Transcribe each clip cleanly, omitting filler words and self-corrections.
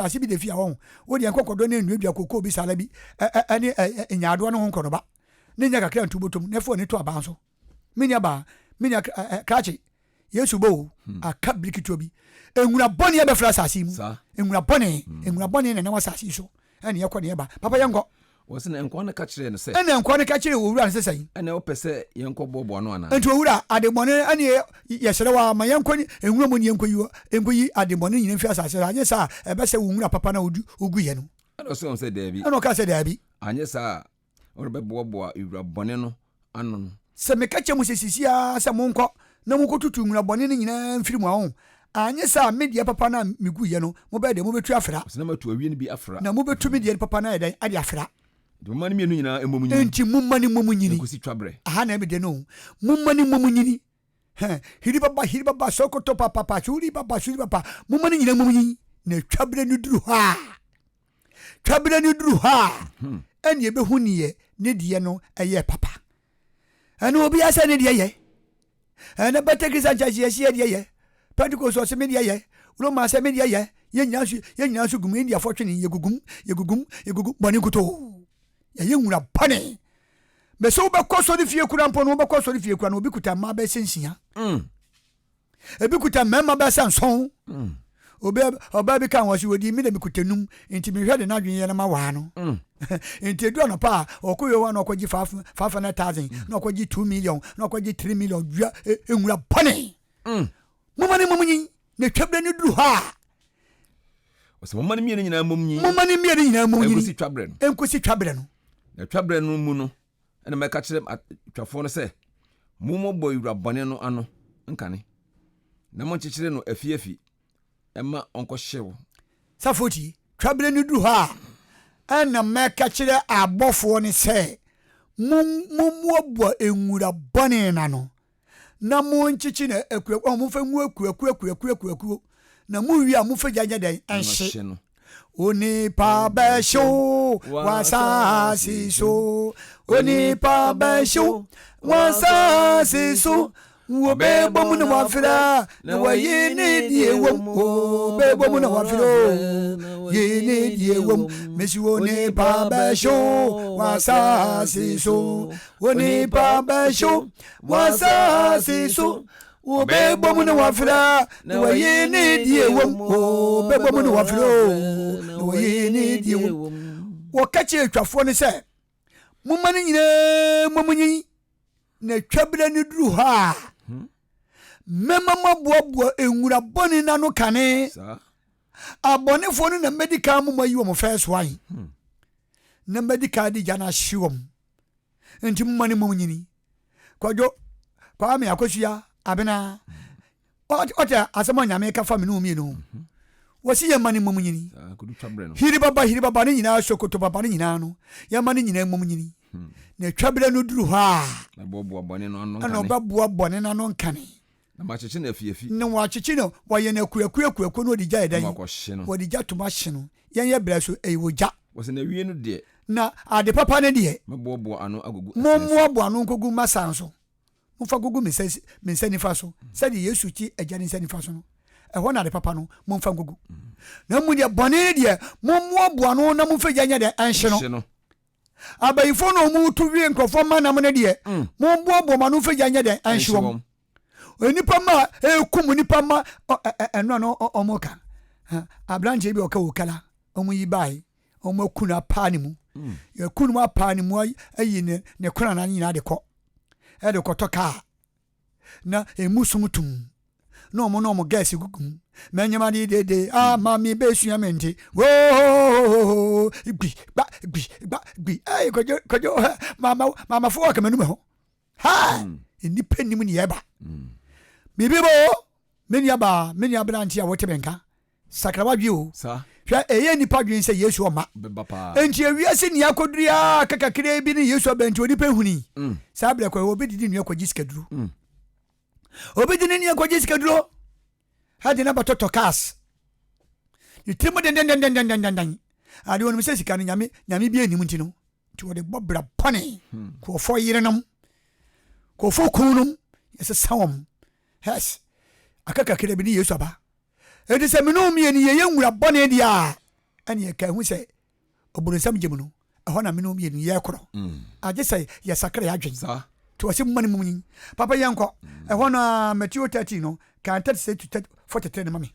Asase bi da fie a wɔn wo deɛ nkɔkɔdɔ ne nnuadua kokoo bi sala bi ɛne nyaadoa no ho nkɔnɔba ne nya kakra nto bɔtɔm na ɛfo ani to aban so. Me nua baa, me nua krakye, Yesu bɔ o, aka bere ketewa bi. Nwura bɔne abɛfra asase yi mu. Nwura bɔne, nwura bɔne na ɛnam asase yi so. Ɛne ɛkɔ ne ɛba. Papa yɛnkɔ. Wɔse na nkoa no ka kyerɛɛ no sɛ. Ɛnna nkoa no ka kyerɛɛ owura no sɛ sɛn? Ɛnna wopɛ sɛ yɛnkɔboaboa ano anaa? Enti owura, adebɔne no, ɛnneɛ yɛsrɛ wo ara, ma yɛnkɔ nwura mu na yɛnkɔyi yɛnkɔyi adebɔne nyinaa mfiri asase so, anyɛ saa a, ɛbɛsɛe wo nwura papa no a woguiɛ no. Ɛnna ɔsee wɔn sɛ, Daabi. Ɛnna ɔkaa sɛ, Daabi. Anyɛ saa a, wɔrebɛboaboa nwura bɔne no ano no. Sɛ meka kyerɛ mo sɛ seesei ara sɛ monkɔ na monkɔtutu nwura bɔne no nyinaa mfiri mu a, ɔho, anyɛ saa a, me deɛ papa no a meguiɛ no, mobɛyɛ dɛn? Mobɛtu afra. Ɔse na matu awie no bi afra. Na mobɛtu me deɛ papa no ayɛ dɛn? Ade afra. Enti momma ne mmienu nyinaa mmom nyini. Enti momma ne mmom nyini. Nkosi twaberɛ. Aha na ɛyɛ me dɛ no o. Momma ne mmom nyini. Hɛ, hiri baba, hiri baba, sokoto papapa, suri baba, suri baba. Momma ne nyinaa mmom nyini. Na twaberɛ no duru hɔ a, twaberɛ no duru hɔ a, ɛne ɛbɛhu neɛ ne deɛ no ɛyɛ papa. Ɛno obiara sɛ ne deɛ yɛ. Ɛnɛ bɛtɛ Christian church yɛ si yɛ deɛ yɛ. Pentecost ɔse me deɛ yɛ. Roma sɛ me deɛ yɛ. Yɛn nyinaa nso yɛn nyinaa nso gum Indiafoɔ twene yɛgugum yɛgugum yɛgugum bɔne nkutoo. Yɛyɛ nwura bɔne. Bɛsɛ wobɛkɔ sɔre fie kura mpo no wobɛkɔ sɔre fie kura no obi kuta mmaa bɛsɛ nsia. Ebi kuta mmarima bɛsɛ nson. Obi ɔbaa bi ka wɔn sɛ wɔdi mi na mekuta num nti mehwɛ de n'adwene yɛ na ma waa no. Nti edu anɔpa a ɔkɔ yɛ hɔ na ɔkɔgye 500,000 na ɔkɔgye 2 million na ɔkɔgye 3 million dua nwura bɔne. Moma ne mom nyi na twaberɛ no duru hɔ a. Ɔsɛ momma ne mmienu nyinaa mmom nyi. Momma ne mmienu nyinaa mmom nyini. Nkosi twaberɛ no. Nkosi twaberɛ no. Na twaberɛ no mu no, ɛna mɛka kyerɛ atwafoɔ no sɛ, mommɔbɔ wura bɔne no ano nkane, na monkyekyere no afiafi mma ɔnkɔhyew. Safo tie, twaberɛ no duru hɔ a, ɛna mɛka kyerɛ abɔfoɔ no sɛ, mommoaboa nwura bɔne no ano, na monkyekye no akuakuo, momfa ngu akuakuo akuakuo akuakuo, na mowie a momfa gya nyɛ dɛn? Nhye. Onipa bɛhyew w'asase so, onipa bɛhyew w'asase so, wɔbɛbɔ mu na wafira na wayi ne deɛ wom, wɔbɛbɔ mu na wafira o, yi ne deɛ wom, mesi onipa bɛhyew w'asase so, onipa bɛhyew w'asase so, wɔbɛbɔ mu na wafira na wayi ne deɛ wom, wɔbɛbɔ mu na wafira o, na wayi ne deɛ wom. Wɔka kyerɛ atwafoɔ no sɛ, momma no nyinaa mmɔ mu nyi, na twaberɛ no duru hɔ a, mɛma moaboaboa nwura bɔne no ano kane. Abɔnefoɔ no na mɛdi kan mo ayi wɔn first one, na mɛdi kan de gya no ahye wɔn. Nti momma no mmom nyini. Kwadwo, Kwame, Akosua, Abena, ɔte asɛm a Nyame ka fa me ne wo mmienu ho. Wɔsi yɛn mma no mmom nyini. Hiri baba, hiri baba no nyinaa, sokoto baba no nyinaa no, yɛn mma no nyinaa mmom nyini. Na twaberɛ no duru hɔ a, ɛna ɔbɛboa bɔne no ano nkane. Na wɔakyekye no afiafi. Na wɔakyekye no, wɔayɛ no akuakuo akuakuo na wɔde gya yɛ dɛn? Wɔde gya tom ahye no. Yɛn yɛ berɛ so, ɛyɛ ogya. Wɔsɛ na awie no deɛ. Na ade papa no deɛ. Mɛboaboa ano agugu ɛsɛn so. Mommoaboa ano nkɔgu m'asan so. Momfa nkɔgu me nsa, me nsa nifa so, sɛdeɛ Yesu te Agya ne nsa nifa so no. Ɛhɔ na ade papa no, momfa nkɔgu. Na mmom deɛ bɔne no deɛ, mommoaboa ano na momfa gya nyɛ dɛn? Ɛnhye no. Abayifoɔ na wɔn tu wie nkurɔfoɔ mma nam no deɛ, momboaboa mo ano mfa gya nyɛ dɛn? Ɛnhye wɔn. Nnipa mma a ɛrekum nnipa mma, ɛno a na wɔn ka. Aberanteɛ bi a ɔka Okala, wɔn yi bae, wɔn aku no apaa ne mu. Yɛku no apaa ne mu ayi ne ne koranaa no nyinaa de kɔ. Ɛde kɔtɔ kaa. Na emu sum tum. Na wɔn na wɔn gɛɛse gugu mu. Mɛnyɛma de dede ama me besua me nti. Woo gbi gba gbi gba gbi. Ɛy kwadwo kwadwo mama mama fo wɔ kɛmɛ ho. Ha! Nnipa nim ne yɛba. Biribi bo me nua baa me nua aberante a wote me nka. Sakra w'adwene o. Hwɛ, ɛyɛ nnipa adwene sɛ Yesu ɔmma. Enti ewiase nea akoduru ara aka kakraa bi ne Yesu aba nti onipa ehuni. Saa berɛ kɔ obi de ne nua kɔgye sikaduro. Obi de ne nua kɔgye sikaduro. Ɛde na bɛtɔtɔ cars. Ne tirim dendendendendenden. Ade onim sɛ sika no nyame nyame bi anim nti no. Nti wɔde bɔ bra bɔne. Nkurɔfoɔ yerenom, nkurɔfoɔ kununom, yɛsesa wɔn. Hɛs, aka kakra bi ne Yesu aba. Enti sɛ me ne wo mmienu yɛyɛ nwura bɔne deɛ a, Ɛne ɛka ɛhu sɛ ɔbonsam gye mu no, ɛhɔ na mene wo mmienu yɛkorɔ. Agye sɛ yɛsakra yɛn adwene. Nti ɔse momma no mmom nyin. Papa yɛnkɔ. Ɛhɔ no ara Mateo 13 no, kan 36 to 43 no ma me.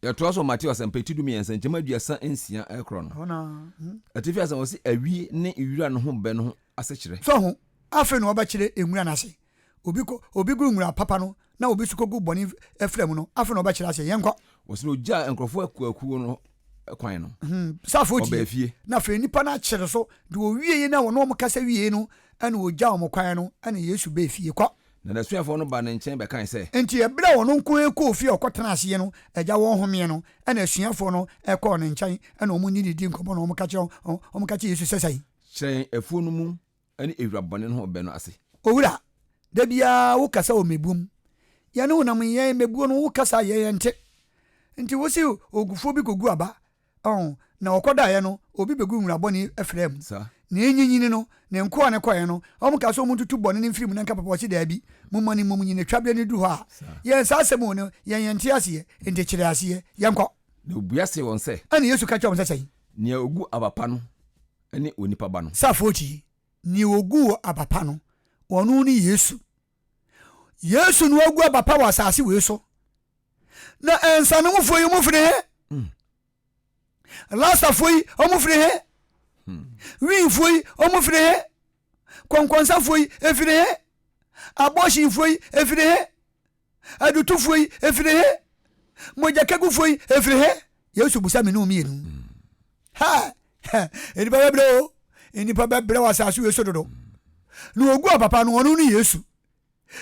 Yɛtoa so wɔ Mateo Asɛmpa ti 13 nkyɛmu 36 rekorɔ no. Ɛhɔ no ara. Hmm. Atifi asɛm ɔse awi ne wira no ho bɛ no ho asekyerɛ. So ho, afei na wɔbɛkyerɛ nwura no ase. Obi kɔ, obi gu nwura papa no na obi nso kɔgu bɔne fra mu no, afei na wɔbɛkyerɛ aseɛ. Yɛnkɔ. Wɔse na ogyaa nkurɔfoɔ akuakuo no kwan no, Hmm, safoɔ ɔbaa tie. fie. Na afei nnipa no akyere so, deɛ ɔwieeɛ no a wɔne wɔn kasa wieeɛ no, ɛna ɔgyaa wɔn kwan no, ɛna Yesu baa fie. Kɔ. Na n'asuafoɔ no baa ne nkyɛn bɛkae sɛ. Enti ɛberɛ a ɔno nko ara kɔɔ fie a ɔkɔtenaa aseɛ no, agya wɔn homeɛ no, ɛna asuafoɔ no kɔɔ ne nkyɛn, ɛna wɔn ne no dii nkɔmmɔ na wɔka kyerɛ, wɔka kyerɛ Yesu sɛ sɛn? Kyerɛ yɛn afuo no mu ne ewura bɔne no ho bɛ no ase. Owura, da biara wo kasa wɔ mmebuo mu. Yɛne wo nam yɛn mmebuo no wo kasa a yɛn yɛnte. Nti wo se ogufoɔ bi kɔgu aba, ɔho, na ɔkɔdaeɛ no obi bɛgu nwura bɔne fraa mu. Saa. Na ɛnyinyini no, ne nkoa no kɔeɛ no, wɔn kaa sɛ wɔn ntutu bɔne no mfiri mu na nka papa. Ɔse daabi, momma no mmom nyini, twaberɛ no duru hɔ a. Saa. Yɛn saa asɛm wɔ no, yɛn yɛnte aseɛ, nti kyerɛ aseɛ. Yɛnkɔ. Na ɔbua see wɔn sɛ. Ɛna Yesu ka kyerɛɛ wɔn sɛ sɛn? Nea ɔgu aba pa no ne onipa Ba no. Safoɔ ti, nea ɔguu aba pa no, ɔno ne Yesu. Yesu na wagu aba pa wɔ asase wei so. Na nsanomfoɔ yi, wɔn firi he? Rastafoɔ yi, wɔn firi he? Wiifoɔ yi, wɔn firi he? Kɔnkɔnsafoɔ yi, efiri he? Abɔhyinfoɔ yi, efiri he? Adutofoɔ yi, efiri he? Mogyakagufoɔ yi, efiri he? Yesu busa me ne wo mmienu. Ha! Nnipa bɛbrɛ o. Nnipa bɛbrɛ wɔ asase wei so dodo. Na ogu a papa no, ɔno ne Yesu.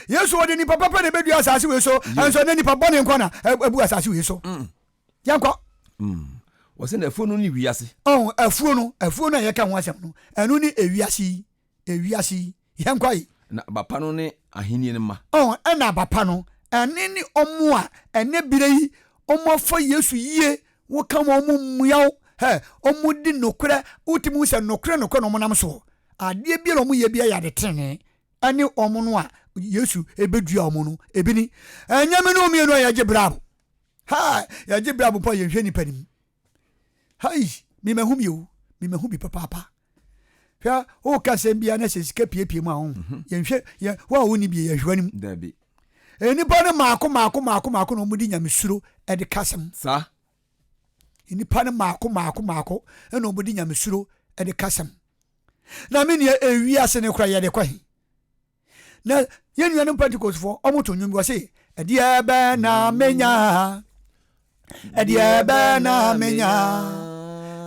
Yesu ɔde nipa papa na ebedua asase wei so, nso ne nipa bɔne nkwa na abu asase wei so. Yɛnkɔ. Wɔsɛ na afuo no ne wiase. Ɔn, afuo no, afuo no a yɛka ho asɛm no, ɛno ne ewiase yi, ewiase yi. Yɛnkɔ yi. Na aba pa no ne ahenni no mma. Ɔn, ɛna aba pa no, ɛne ne ɔmo a ɛnɛ bere yi ɔmo afa Yesu yie, woka wɔn ɔmo mmua wo, hɛ, ɔmo di nokorɛ, wotumi hu sɛ nokorɛ nokorɛ na ɔmo nam soɔ. Adeɛ biara a ɔmo yɛ biara yɛ ade tenenee. Ɛne wɔn no a Yesu bɛdua wɔn no, ebi ni. Ɛnyɛ me ne wo mmienu a yɛgye brabo. Ha, yɛgye brabo mpo a yɛnhwɛ nipa no mu. Hai, memahu bi o, memahu bi papaapa. Hwɛ, woka asɛm biara na sɛ sika piepie mu a ho, mhm. yɛnhwɛ, yɛ, wo a wonni bi yɛhwɛ anim. Dabi. Nnipa no maako maako maako maako na wɔde nyamesuro de ka asɛm. Saa. Nnipa no maako maako maako na wɔde nyamesuro de ka asɛm. Na me nua, ewiase no kora yɛde kɔ he? Na yɛn nuanom Pentecostefoɔ, wɔn to nnwom bi, wɔse, ɛdeɛ bɛn na menya? Ɛdeɛ bɛn na menya?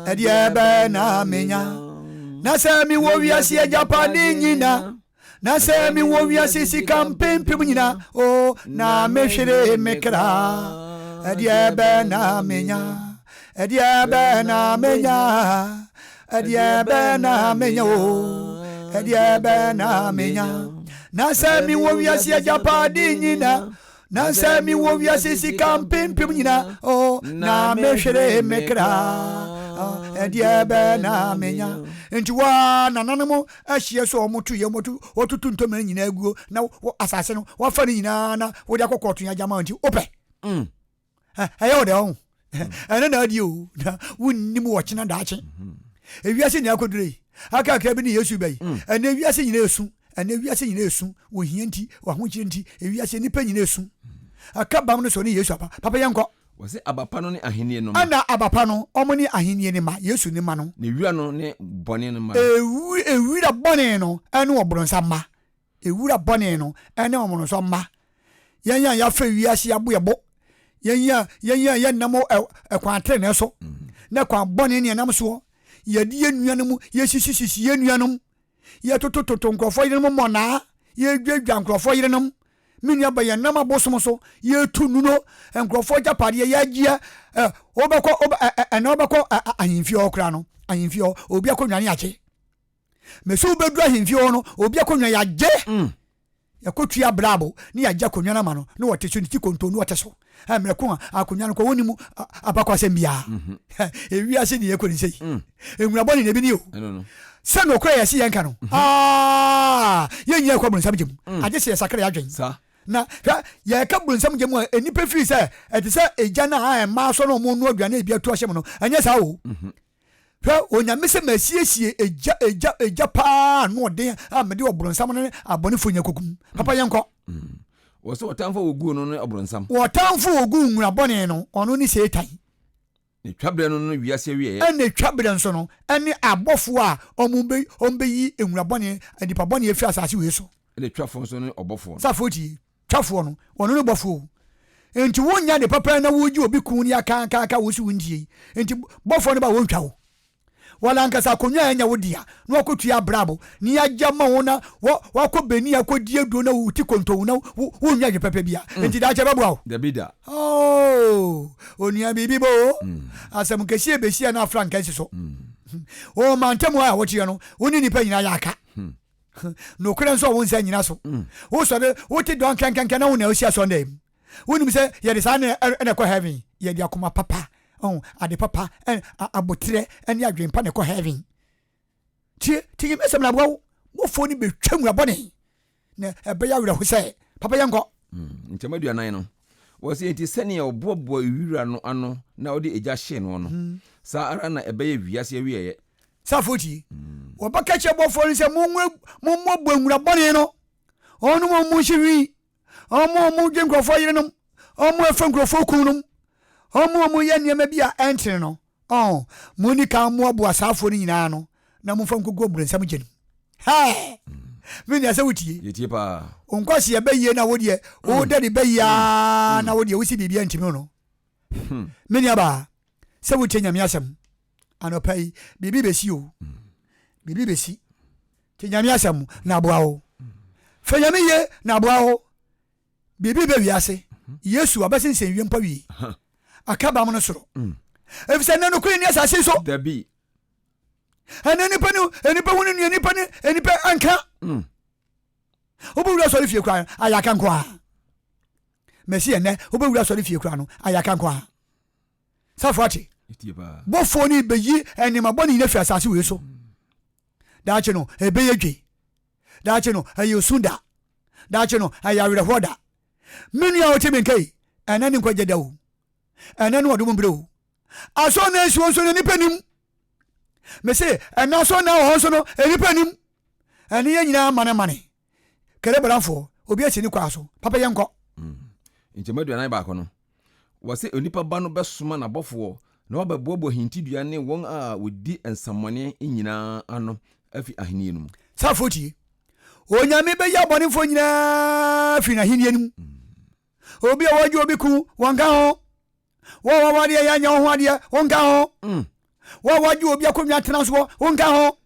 Ɛdeɛ bɛn na menya? Na sɛ mewɔ wiase agyapade nyina, na sɛ mewɔ wiase sika mpempem nyina, o na mehwere me kra. Ɛdeɛ bɛn na menya? Ɛdeɛ bɛn na menya? Ɛdeɛ bɛn na menya o? Ɛdeɛ bɛn na menya? Na sɛ mewɔ wiase agyapade nyina, na sɛ mewɔ wiase sika mpempem nyina, o na mehwere me kra. Ɛdeɛ bɛn na menya? Nti waa nananom ahyiɛ so a wɔto yɛ wɔto wɔtoto ntɔmina nyinaa guo na asase no wɔafa no nyinaa na wode akɔ kɔɔto yɛ agyama nti wopɛ. Mm. Ɛyɛ wo dɛ ɔho. Ɛno na adi o na wonnim wɔkyena daakye. Ewiase nyinaa akɔdure yi akakra bi ne Yesu ba yi. Mm. Ɛnɛ wiase nyinaa esu. Ɛnɛ wiase nyinaa esu. Wɔ hia nti, wɔ ahokyere nti, ewiase nnipa nyinaa esu. Aka bam no sɛ ɔne Yesu aba. Papa yɛnkɔ. Wɔse aba pa no ne ahennie no mma. Ɛna aba pa no, wɔn ne ahennie no mma, Yesu ne mma no. Na ewira no ne bɔne no mma no. Ewira bɔne no ne ɔbronsam mma. Ewura bɔne no ne ɔbronsam mma. Yɛn a yɛafa wiase abo yɛn bo, yɛn a yɛn a yɛnnam ɛkwan trenee so, na kwan bɔne ne yɛnam soɔ, yɛde yɛn nuanom, yɛsisisisi yɛn nuanom, yɛtotototo nkurɔfoɔ yerenom mmɔnaa, yɛdwadwa nkurɔfoɔ yerenom, me nua ba yɛn nam abosom so, yɛtu nuno, nkurɔfoɔ agyapadeɛ yɛagyeɛ, ɛ wobɛkɔ ɛnɛ wobɛkɔ ahemfie hɔ koraa no, ahemfie hɔ obi akonnwa ne yɛagye. Mese wobɛduru ahemfie hɔ no, obi akonnwa yɛagye. Mm. Yɛkɔtua brabo ne yɛagye akonnwa no ama no na wɔte so ne ti konton ne wɔte so. Mmerɛ ko a akonnwa no kɔ wɔnni mu abakwasɛm biara. Mhm. Ewiase ne yɛkɔ ne sɛ yi. Mm. Nwura bɔne na ebi ni o. Ɛno no. Sɛ nokorɛ yɛse yɛnka no, Mhm. aa, yɛn nyinaa kɔ bronsam gya mu. Mm. Agye sɛ yɛsakra yɛn adwene. Saa. Na hwɛ, yɛka bronsam gya mu a, nnipa firi sɛ ɛte sɛ egya no a ɛmmaa sɔ na wɔnoa aduane a ebi atu ahyɛ mu no. Ɛnyɛ saa o. Mhm. Hwɛ, Onyame sɛ masiesie egya, egya, egya paa ano ɔden a mede ɔbronsam no ne abɔnefoɔ nyinaa kɔgu mu. Papa yɛnkɔ. Wɔ sɛ ɔtamfo a wɔguu no ne ɔbronsam. Ɔtamfo a ɔguu nwura bɔne no, ɔno ne Satan. Ne twaberɛ no ne wiase awieɛ. Ɛna twaberɛ nso no ne abɔfoɔ a wɔbɛyi nwura bɔne, nnipa bɔne afiri asase wei so. Ɛna twafoɔ nso ne ɔbɔfoɔ no. Safoɔ tie, twafoɔ no, ɔno ne bɔfoɔ o. Enti wonnya ade papa na wogye obi kun ne akaakaaka wo so wontie yi. Enti bɔfoɔ no ba wɔntwa wo. Wɔn ankasa akonnwa a ɛnyɛ wo dea na wakɔtua abrabo ne agya ma wo na wakɔ Benin akɔdi aduro na wo ti kontow na wonnya adwe pɛpɛ bia. Enti daakye ɛbɛboa wo? Dabi da. Oh, onua biribi bɔ o. Asɛm kɛseɛ bɛsi a na afranka si so. Wɔ mantam a woteɛ no, wo ne nnipa nyinaa yɛ aka. Nokorɛ nso a wo nsa nnyina so. Wosɔre, wote dɔn kɛnkɛnkɛn na wo na wosi asɔndan mu. Wonim sɛ yɛde saa na ɛna ɛkɔ heaven. Yɛde akoma papa, ɔho, ade papa, aboterɛ ne adwene pa na ɛkɔ heaven. Tie, tie Nyame asɛm na aboa wo. Bɔfoɔ no bɛtwa nwura bɔne na ɛbɛyɛ awerɛho sɛ, papa yɛnkɔ. Nkyɛmu 40 no, wɔse, Enti sɛnea ɔboaboa wira no ano na ɔde egya hyee noɔ no, saa ara na ɛbɛyɛ wiase awieɛ. Safoɔ tie, wɔbɛka kyerɛ bɔfoɔ no sɛ, Mommoaboa nwura bɔne no, wɔnom a wɔhye wii, wɔn a wɔdwe nkurɔfoɔ yerenom, wɔn a wɔfa nkurɔfoɔ kununom, wɔn a wɔyɛ nneɛma bi a ɛntene no, ɔn, monni kan mmoaboa saa afoɔ no nyinaa ano na momfa nkɔgu ɔbronsam gya no mu. Hɛɛ! Me nua sɛ wotie? Yɛtie paa. Wo nkwasi ɛbɛyie na wo deɛ woda ne bɛyie aa na wo deɛ wosi biribi antimi no. Me nua baa, sɛ wotie Nyame asɛm anɔpa yi, biribi bɛsi o. Biribi bɛsi. Te Nyame asɛm na aboa wo. Fɛ Nyame yie na aboa wo. Biribi bɛ wiase. Yesu abɛsensɛn wiem pa wie. Aka bam no soro. Efisɛ nnɛ nokorɛ nni asase so. Dabi. Ɛnɛ nipa ne nipa hu ne nua nipa ne nipa anka. Wobɛwura asɔre fie koraa ayɛ aka nko a. Mɛsi ɛnɛ wobɛwura asɔre fie koraa no ayɛ aka nko a. Safo ate. Bɔfoɔ no bɛyi nneɛma bɔne nyina firi asase wei so. Daakye no ɛbɛyɛ dwe. Daakye no ɛyɛ osu da. Daakye no ɛyɛ awerɛhoɔ da. Me nua a wote me nka yi, ɛnɛ ne nkwagye da o. Ɛnɛ ne ɔdom berɛ o. Asɔre na nsuo nso no nipa nim. Mese ɛnɛ asɔre na wɔ hɔ nso no nipa nim. Ɛne yɛn nyinaa mane mane. Kɛlɛ bɔdamfoɔ, obi asi ne kwaa so. Papa yɛnkɔ. Nkyɛmu 41 no, wɔse Onipa Ba no bɛsoma n'abɔfoɔ na wɔabɛboaboa hintidua ne wɔn a wɔdi nsammɔne nyinaa ano afi ahennie no mu. Safoɔ tie, Onyame bɛyi abɔnefoɔ nyinaa afiri n'ahennie no mu. Obi a wɔgye obi ku, wɔnka ho. Wo a wawadeɛ yɛ anyɛ wo ho adeɛ, wonka ho. Wo a wagye obi akonnwa tena soɔ, wonka ho.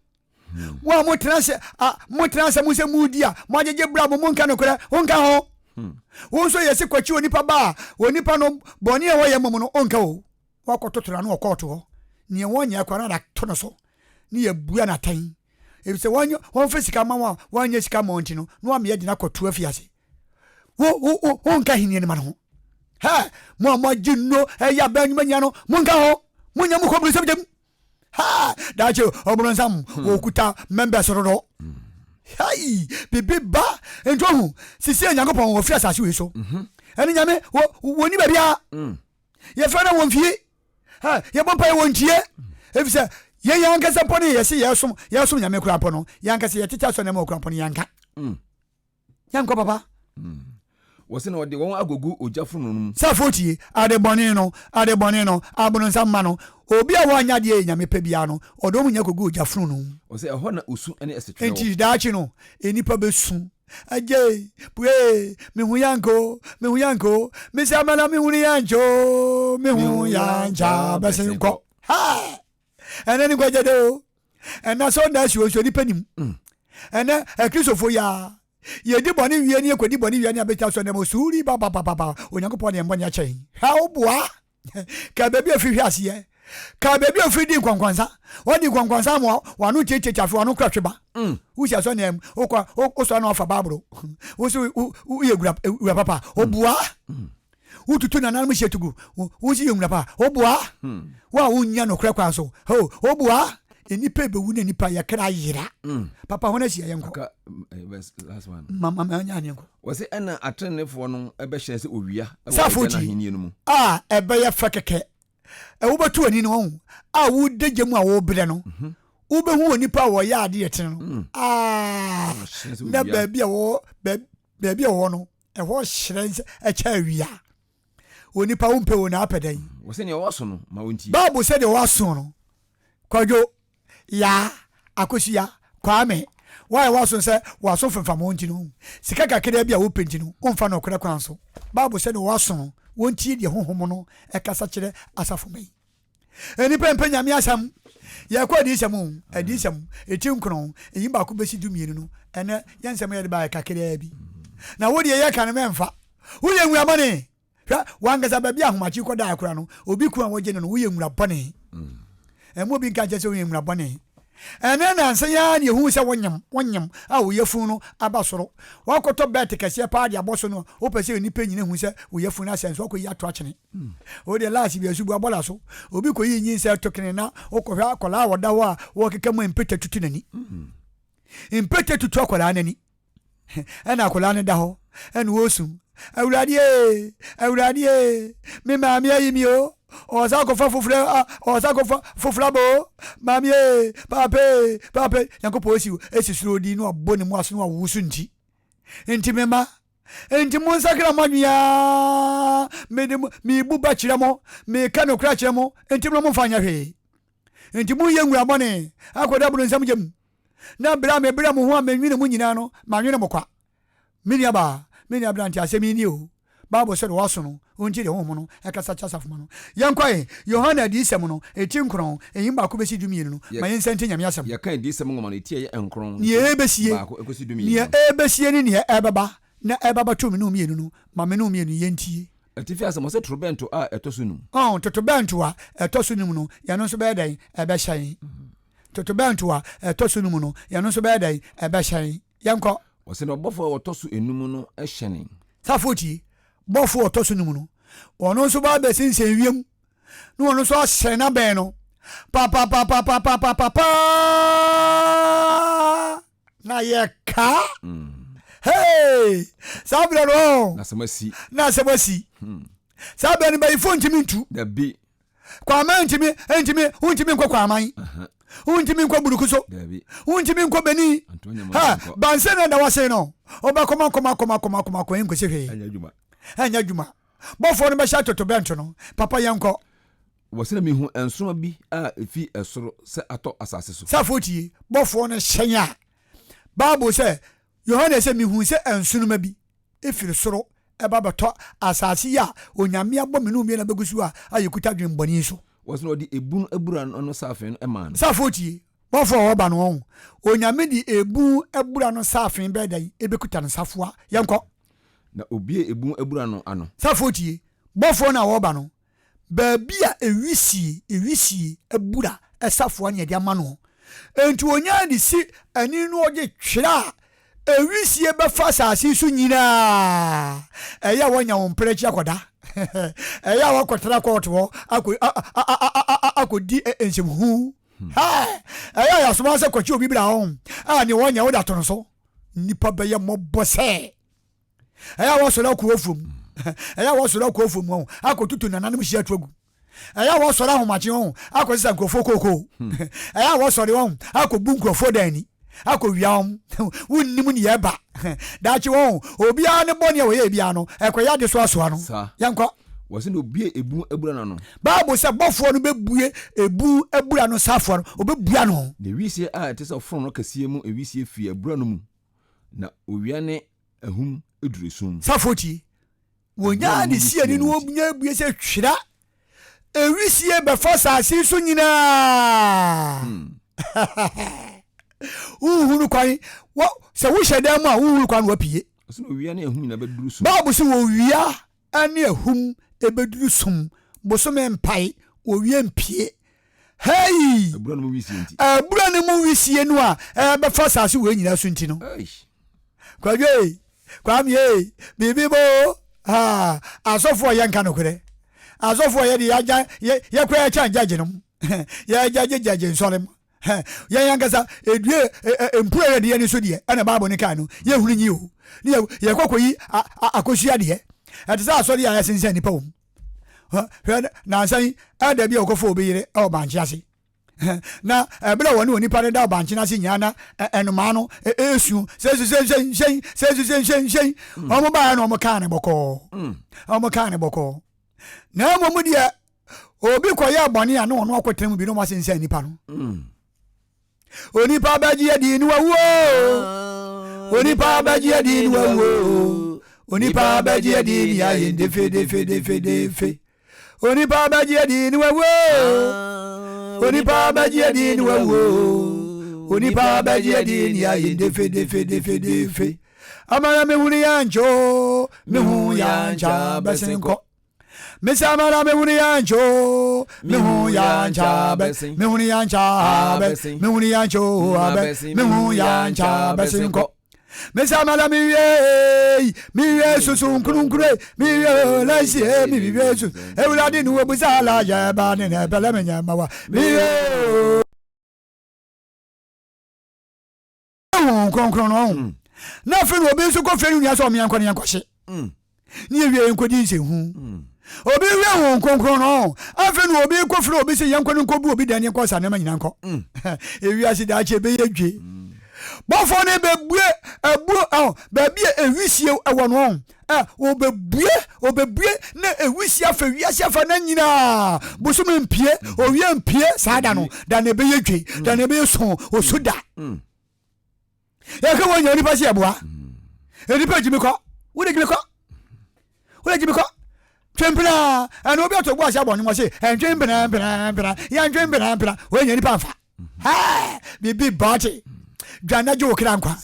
Mo a motena sɛ a motena sɛ mo sɛ mudi a moagyegye bra mo monka nokorɛ, wonka ho. Wo nso yɛse kwakyi onipa ba a onipa no bɔne a wɔyɛ mmom no wonka o. Wakɔtoto n'ano wɔ kɔɔto hɔ. Nea wɔnyɛ koraa no ato no so ne yɛbua no atɛn. Efisɛ wɔmfa sika ma wɔn a wɔanyɛ sika ma wɔn nti no, na wɔama yɛde no akɔto afiase. Wo wo wo wonka ahenni no ma no ho. Hɛ! Mo a moagye nnuro ɛyɛ abɛn nnwuma nyinaa no, monka ho. Monyɛ mo kɔ bronsam gyam. Ha! Daakye ɔbronsam wɔkuta members dodo. Hei! Bibi ba nti ohu sisi a Nyankopɔn wɔfiri asase wei so. Ɛne Nyame wɔ wɔni baabiara. Yɛfrɛ no wɔn fie. Ha! Yɛbɔ mpaeɛ wɔn ntie. Efisɛ yɛn yɛn ankasa mpo ne yɛse yɛsom yɛsom Nyame koraa mpo no, yɛn ankasa yɛtete asɔre nneɛma wɔ koraa mpo no yɛnka. Yɛnkɔ papa. Wɔse na ɔde wɔn agogu ogya fononoo no mu. Safo tie, ade bɔne no, ade bɔne no, abononsam mma no, obi a wanyɛ adeɛ a Nyame pɛ biara no, ɔde wɔn nyinaa kɔgu ogya fononoo mu. Ɔse ɛhɔ na osu ne asetwerɛ wɔ. Enti daakye no, nnipa bɛsu, Agyei, puee, mehu yanka o, mehu yanka o, mese amana mehunu yankyɛ o, mehu yankyɛ abɛsen kɔ. Haa! Ɛnɛ ne nkwagye de o. Ɛnɛ sɛ ɔnda asi nso nipa nim. Ɛnɛ akristofoɔ yi a yɛdi bɔne wie ne yɛkɔdi bɔne wie ne abɛgyina so ɛnɛ mo suuri babababa Onyankopɔn ne yɛn bɔne akyɛ yɛn. Hwɛ wo boa. Ka baabi a ofiri hwɛ aseɛ. Ka baabi a ofiri di nkɔnkɔnsa. Wɔdi nkɔnkɔnsa ama wano tiatiatia afei wano kora twe ba. Wosi asɔ nea mu wokɔ wosɔ na wafa baabolo. Wosi woyɛ wura papa. Oboa. Wotutu nananom hyɛ tugu. Wosi yɛ nwura pa. Woboa. Wo a wonnya nokorɛ kwan so. Ho, woboa. Nnipa ebewu na nnipa yɛ kra yera. Papa hɔn ahyia yɛnkɔ. Aka eh, verse last one. Ma ma ma nya ne nkɔ. Wɔse ɛna atrenefoɔ no bɛhyerɛn sɛ owia wɔ Safo Agya no ti ahennie no mu. a ɛbɛyɛ fɛ kɛkɛ. Wobɛto ani no ɔho a woda gya mu a wobrɛ no, wobɛhu onipa a wɔyɛ adeɛ tene no. Aa, na baabi a wɔwɔ baabi a wɔwɔ no, ɛhɔ hyerɛn sɛ ɛkyɛ awia. Onipa wompɛ wo na apɛ dɛn? Wɔ sɛ nea ɔwɔ aso no, ma ɔntie. Bible sɛ deɛ ɔwɔ aso no, Kwadwo, Yaa, Akosua, Kwame, woayɛ w'aso sɛ w'aso femfam wo nti no, sika kakraa bi a wopɛ nti no, womfa nokorɛ kwan so. Bible sɛ deɛ ɔwɔ aso no, wɔntie deɛ Honhom no kasa kyerɛ asafomma yi. Nnipa mpɛ Nyame asɛm. Yɛkɔ adiyisɛm o, adiyisɛm, eti nkron, eyi baako besi 12 no, ɛnɛ yɛn nsɛm yɛde baayɛ kakraa bi. Na wo deɛ yɛka no mɛmfa. Woyɛ nwura bɔne. Hwɛ, wankasa baabi a ahomakye kɔdaa koraa no, obi ko a wɔgye no no, woyɛ nwura bɔne. Ɛmma obi nka nkyerɛ sɛ woyɛ nwura bɔne. Ɛnnɛ nnansa yi ara na yɛhuu sɛ wonyem, wonyem a wo yafunu no aba soro. Woakɔtɔ bɛɛte kɛseɛ paa de abɔ so no, wopɛ sɛ nnipa nyina hu sɛ wo yafunu no asɛe nso woakɔyi ato akyene. Wo deɛ last bi asubu abɔla so. Obi kɔyi nyinsɛn to kene na wokɔhwɛ akwadaa a ɔda hɔ a wɔkeka mu a mpete tutu n'ani. Mpete tutu akwadaa n'ani. Ɛna akwadaa no da hɔ ɛna ɔresu, Awurade ee, Awurade ee, me maame ayi mi o, ɔsa akɔfa foforɔ a, ɔsa akɔfa foforɔ aba o, maame ee, paapa ee, paapa ee. Nyankopɔn esi esi soro odi na wabɔ ne mu ase na wawoso nti. Nti me ma, nti mo nsakra mo adwene aa, mede mo, mebu ba kyerɛ mo, meka nokorɛ akyerɛ mo, nti mo momfa nyɛ hwee. Nti monyɛ nwura bɔne akɔda bronsam gya mu. Na berɛ a mebrɛ mo ho a menwene mo nyinaa no, manwene mo kwa. Me nuabaa, me nua aberante, asɛm yi nie o, Bible sɛ deɛ ɔwɔ no, ɔntie deɛ Honhom no kasa kyerɛ asafomma no. Yɛnkɔ ɛ, Yohane Adiyisɛm no, eti nkron, nyimu baako bɛsi dumienu no, ma yɛnsan ntie Nyame asɛm. Yɛka Adiyisɛm nwoma no, eti a ɛyɛ nkron, Nea nyimu ɛrebɛsie, baako kɔsi dumienu nea no. ɛrebɛsie ne nea ɛrebɛba, na ɛreba abɛto me ne wo mmienu no, ma me ne wo mmienu yɛntie. Atifi asɛm, Ɔsɛ torobɛnto a ɛtɔ so num. Ɔn, totorobɛnto a ɛtɔ so num no, yɛn nso bɛyɛ dɛn? Ɛbɛhyɛn. Totorobɛnto a ɛtɔ so num no, yɛn nso bɛyɛ dɛn? Ɛbɛhyɛn. Yɛnkɔ. Ɔsɛ na ɔbɔfo a ɔtɔ so enum no hyɛnee. Safoɔ tie, bɔfoɔ a ɔtɔ so num no, ɔno nso ba abɛsensɛn wiem, na ɔno nso ahyɛn n'abɛn no papapapapapapapaa, na yɛka. Hey! Saa berɛ no, ɔn. Na asɛm asi. Na asɛm asi. Saa berɛ no, bayifoɔ ntumi ntu. Dabi. Kwaman ntumi ntumi wontumi nkɔ Kwaman, wontumi nkɔ Buruku so, wontumi nkɔ Benin. Ha banse na da wase no, wobɛkɔma kɔma kɔma kɔma kɔma kɔma nkosi hwee. Ɛnyɛ adwuma. Bɔfoɔ no bɛhyɛ totorobɛnto no. Papa yɛnkɔ. Wɔsɛ na mihu nsoromma bi a efi soro sɛ atɔ asase so. Safoɔ tie, bɔfoɔ no hyɛn a Bible sɛ Yohane sɛ mihuu sɛ nsoromma bi firi soro ba bɛtɔ asase yi a Onyame abɔ me ne wo mmienu abɛgu so a a yɛkuta adwene bɔne yi so. Wɔse na ɔde ebunu abura no saafee no maa no. Safoɔ tie, bɔfoɔ a ɔba no ɔho, Onyame de ebunu abura no saafee bɛyɛ dɛn ɛbɛkuta no safoa? Yɛnkɔ. Na obiee ebunu abura no ano. Safoɔ tie, bɔfoɔ no a ɔba no, baabi a ewisie, ewisie abura safoa ne yɛde ama no. Enti onyaa de si ani no ɔde twerɛ a ewisie bɛfa asase so nyinaa. Ɛyɛ a wɔanya wɔn mprɛkyi akɔda. Ɛyɛ a wɔakɔtra kɔɔto hɔ akɔ akɔdi nsɛmhu. Ɛyɛ a yɛasoma sɛ kɔkye obi bra hɔ a nea wɔnyɛ wode ato no so. Nnipa bɛyɛ mmɔbɔ sɛ. Ɛyɛ a wɔsɔre akɔ afuom. Ɛyɛ a wɔsɔre akɔ afuom wɔn akɔtutu nananom hyia atu agu. Ɛyɛ a wɔsɔre ahomakye wɔn akɔsesa nkurɔfoɔ kookoo. Ɛyɛ a wɔsɔre wɔn akɔbu nkurɔfoɔ dan ani akɔwia wɔn. Wonnim nea ɛba daakye wɔn. Obiara ne bɔne a wɔyɛ biara no ɛkɔyɛ adesoasoa no. Yɛnkɔ. Wɔsɛ na obue ebu abura no ano. Bible sɛ bɔfoɔ no bɛbue ebu abura no safoa no, ɔbɛbua no. Na wisie a ɛte sɛ ɔfononoo kɛseɛ mu wisie firi abura no mu, na owia ne ahum duru esum. Safoɔ tie, wɔnyaa ne siani no wɔnya bue sɛ twira ewisie bɛfa asase so nyinaa. Wohunu kwan, sɛ wohyɛ dan mu a wohunu kwan na wapue. Bible sɛ wɔwia ne ahum ɛbɛduru sum, bosome mpae, wɔwie mpie. Hei! Abura no mu wisie nti. Abura no mu wisie no a ɛbɛfa asase wei nyinaa so nti no. Kwadwo ei, Kwame ei, biribi bo ha asɔfoɔ yɛ nka nokorɛ. Asɔfoɔ yɛ de yɛagya yɛkɔ yɛkyɛn gyagye nom. Yɛgyagye gyagye nsɔre mu. Yɛn ankasa edue mpura yɛ de yɛn so deɛ ɛna Bible ne kan no yɛhunu nyi o. Ne yɛkɔ kɔyi akosua deɛ. Ɛte sɛ asɔre a yɛsensɛn nipa wɔ mu. Hwɛ nansa yi ɛda bi a ɔkɔfa obi yere ɛwɔ bankye ase. Na ɛberɛ a wɔne onipa no da bankye no ase nyinaa na ɛnomaa no ɛresu sɛ su sɛ nhyɛn nhyɛn sɛ su sɛ nhyɛn nhyɛn. Wɔn baeɛ na wɔn kaa ne bɔkɔɔ. Wɔn kaa ne bɔkɔɔ. Na mmom deɛ obi kɔyɛ bɔne a na ɔno akɔtena mu bi na wɔn asensɛn nipa no. Onipa bɛgye adi ne wawu o. Onipa bɛgye adi ne wawu o. Onipa bɛgye adi ne ayɛ ndefe defe defe defe. Onipa bɛgye adi ne wawu o. Onipa bɛgye adi ne wawu o. Onipa bɛgye adi ne ayɛ ndefe defe defe defe. Amara mehunu yɛ nkyɛ o, mehu yɛ nkyɛ bɛsen kɔ. Mesamara mehunu ya ncho, mehu ya ncha bɛ, mehunu ya ncha bɛ, mehunu ya ncho abɛ, mehu ya ncha bɛsen kɔ. Mesamara mewie, mewie susu nkurunkure, mewie lansie, mewie susu. Ewurade nu obusa la yɛ ba ne na ɛbɛlɛ me nyɛ ma wa. Mewie. Honhom Kronkron no ɔho. Mm. Na afei na obi nso kɔ fie no nua sɛ ɔmeɛ nkɔ ne yɛnkɔhye. Mm. Ne yɛwie yɛnkɔdi nsɛnhu. Mm. Obi wie Honhom Kronkron no ɔho. Afei na obi kɔ fie obi sɛ yɛnkɔ no nkɔbu obi dan ne yɛnkɔ sa nneɛma nyinaa nkɔ. Mm. Ewiase daakye ɛbɛyɛ dwe. Mm. Bɔfoɔ no bɛbue abuo ɔho baabi a ewisie ɛwɔ no ɔho. Ɛ wɔbɛbue wɔbɛbue na ewisie afa wiase afa na nyinaa bosome mpie owie mpie saa da no da na ɛbɛyɛ dwe da na ɛbɛyɛ so osu da yɛka wɔn nyɛ nipa si ɛboa nipa gyimi kɔ wode gyimi kɔ wode gyimi kɔ twempena ɛna obi ato bu ase abɔ ne wɔn se ɛntwe mpena mpena mpena yɛntwe mpena mpena wɔn nyɛ nipa nfa hɛɛ biribi baakye dwan gye wo kra nkwa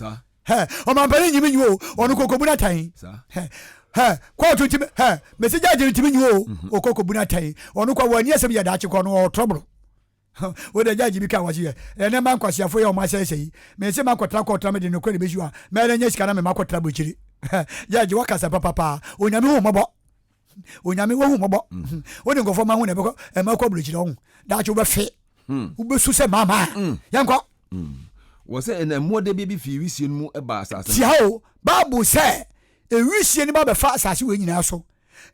hɛ ɔmampanin nyimi nyi o ɔno koko bu n'atan hɛ hɛ kóòtù ntumi hɛ mesi gyaagye ntumi nyi o mhm. okoko bu n'atan ɔno kɔ wɔn ani asɛm yɛ daakye kɔ no ɔtrɔbolo wo de gyaagye bi ka wɔsi yɛ ɛnɛ ma nkwasiafo yɛ ɔmo asɛesɛ yi mesi ma kɔtra kɔtra mi de nokora de besi wa mɛrɛ nyɛ sika na mɛ ma kɔtra bukyiri gyaagye wakasa papapa onyame hu mɔbɔ onyame wohu mɔbɔ mm. wode nkɔfoɔ ma ho na ɛbɛkɔ ɛma kɔ aburokyire ɔho daakye wobɛfe hmm. wobɛsu sɛ mama hmm. yɛnkɔ hmm. Wɔ sɛ ɛna mmoada bi fii wisie no mu baa asase no. Tia o, Bible sɛ ewisie no ba bɛfa asase wei nyinaa so.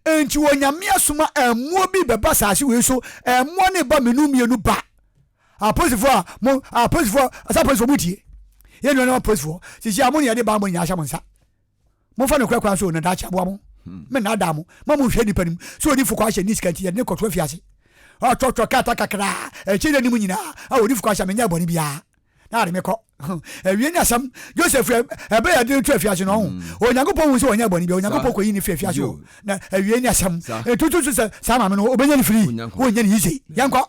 Enti Onyame asoma mmoa bi bɛba asase wei so, mmoa no ba menu mmienu ba. Apolisifoɔ a mo apolisifoɔ asɛ apolisifoɔ mo tie. Yɛn nuanom apolisifoɔ, sisi a mo ne yɛde bammɔ nyinaa ahyɛ mo nsa. Momfa nokorɛ kwan so na daakye aboa mo. Mennaadaa mo. Mma monhwɛ nnipa anim. Sɛ odifo kɔ ahyɛ ne sika nti, yɛde no kɔto afiase. Ɔtwɔtwɔ krataa kakraa a ɛkyerɛ n'anim nyinaa a odifo kɔ ahyɛ a menyɛɛ bɔne biara na ade me kɔ. Awie ne asɛm. Joseph, ɛberɛ a yɛde no to afiase no, ɔho, Onyankopɔn hu sɛ ɔnyɛɛ bɔne biara. Onyankopɔn kɔyi no firi afiase hɔ. Na awie ne asɛm. Ntutu so sɛ saa maame no, ɔbɛnya no firi. Ɔnnya no yize. Yɛnkɔ.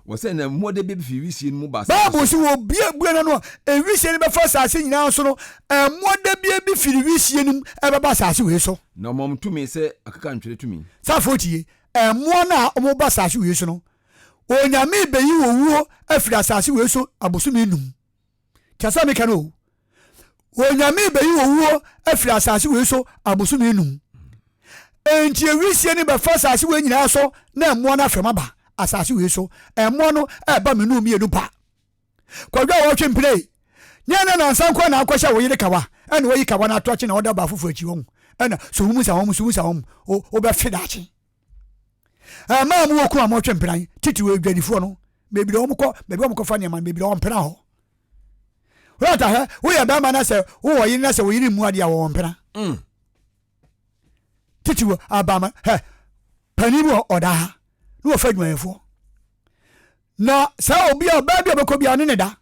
Wɔ sɛ na mmoadabi bi fi wisie no mu ba asase Bible so. se wɔbue bue no ano a, ewisie no bɛfa asase nyinaa so no, mmoadabie bi firi wisie no mu ɛbɛba asase wei so. Na ɔma wɔn tumi sɛ akekantwere tumi. Safoɔ tie, mmoa no a wɔba asase wei so no, Onyame rebɛyi owuo afiri asase wei so abosome num. Te asɛm a meka no o. Onyame bɛyi owuo afiri asase wei so abosome num. Enti ewisie no bɛfa asase wei nyinaa so na mmoa no afɛm aba asase wei so. Mmoa no ɛba menu mmienu pa. Kwadwo a wɔtwe mpire yi, nyɛ na nansa nko na akɔhyɛ wo yere kawa ɛna wayi kawa no ato akyi na ɔda baa foforɔ akyi wɔn ɛna suhum sa wɔn suhum sa wɔn wobɛfe daakye. Ɛmaa mu wɔ kun a wɔtwe mpena yi titiriw adwadifoɔ no baabi a wɔkɔ baabi a wɔkɔfa nneɛma no baabi a wɔmpena hɔ. Wọ́n hɛ woyɛ bɛrima na sɛ wowɔ yere na sɛ wo yere mmu adeɛ a wɔwɔ mpena. Mm. Titiriw abama hɛ panin bi wɔ ɔda ha na wɔfa adwumayɛfoɔ na sɛ obi a ɔbaa bi a ɔbɛkɔ bi a ɔne ne da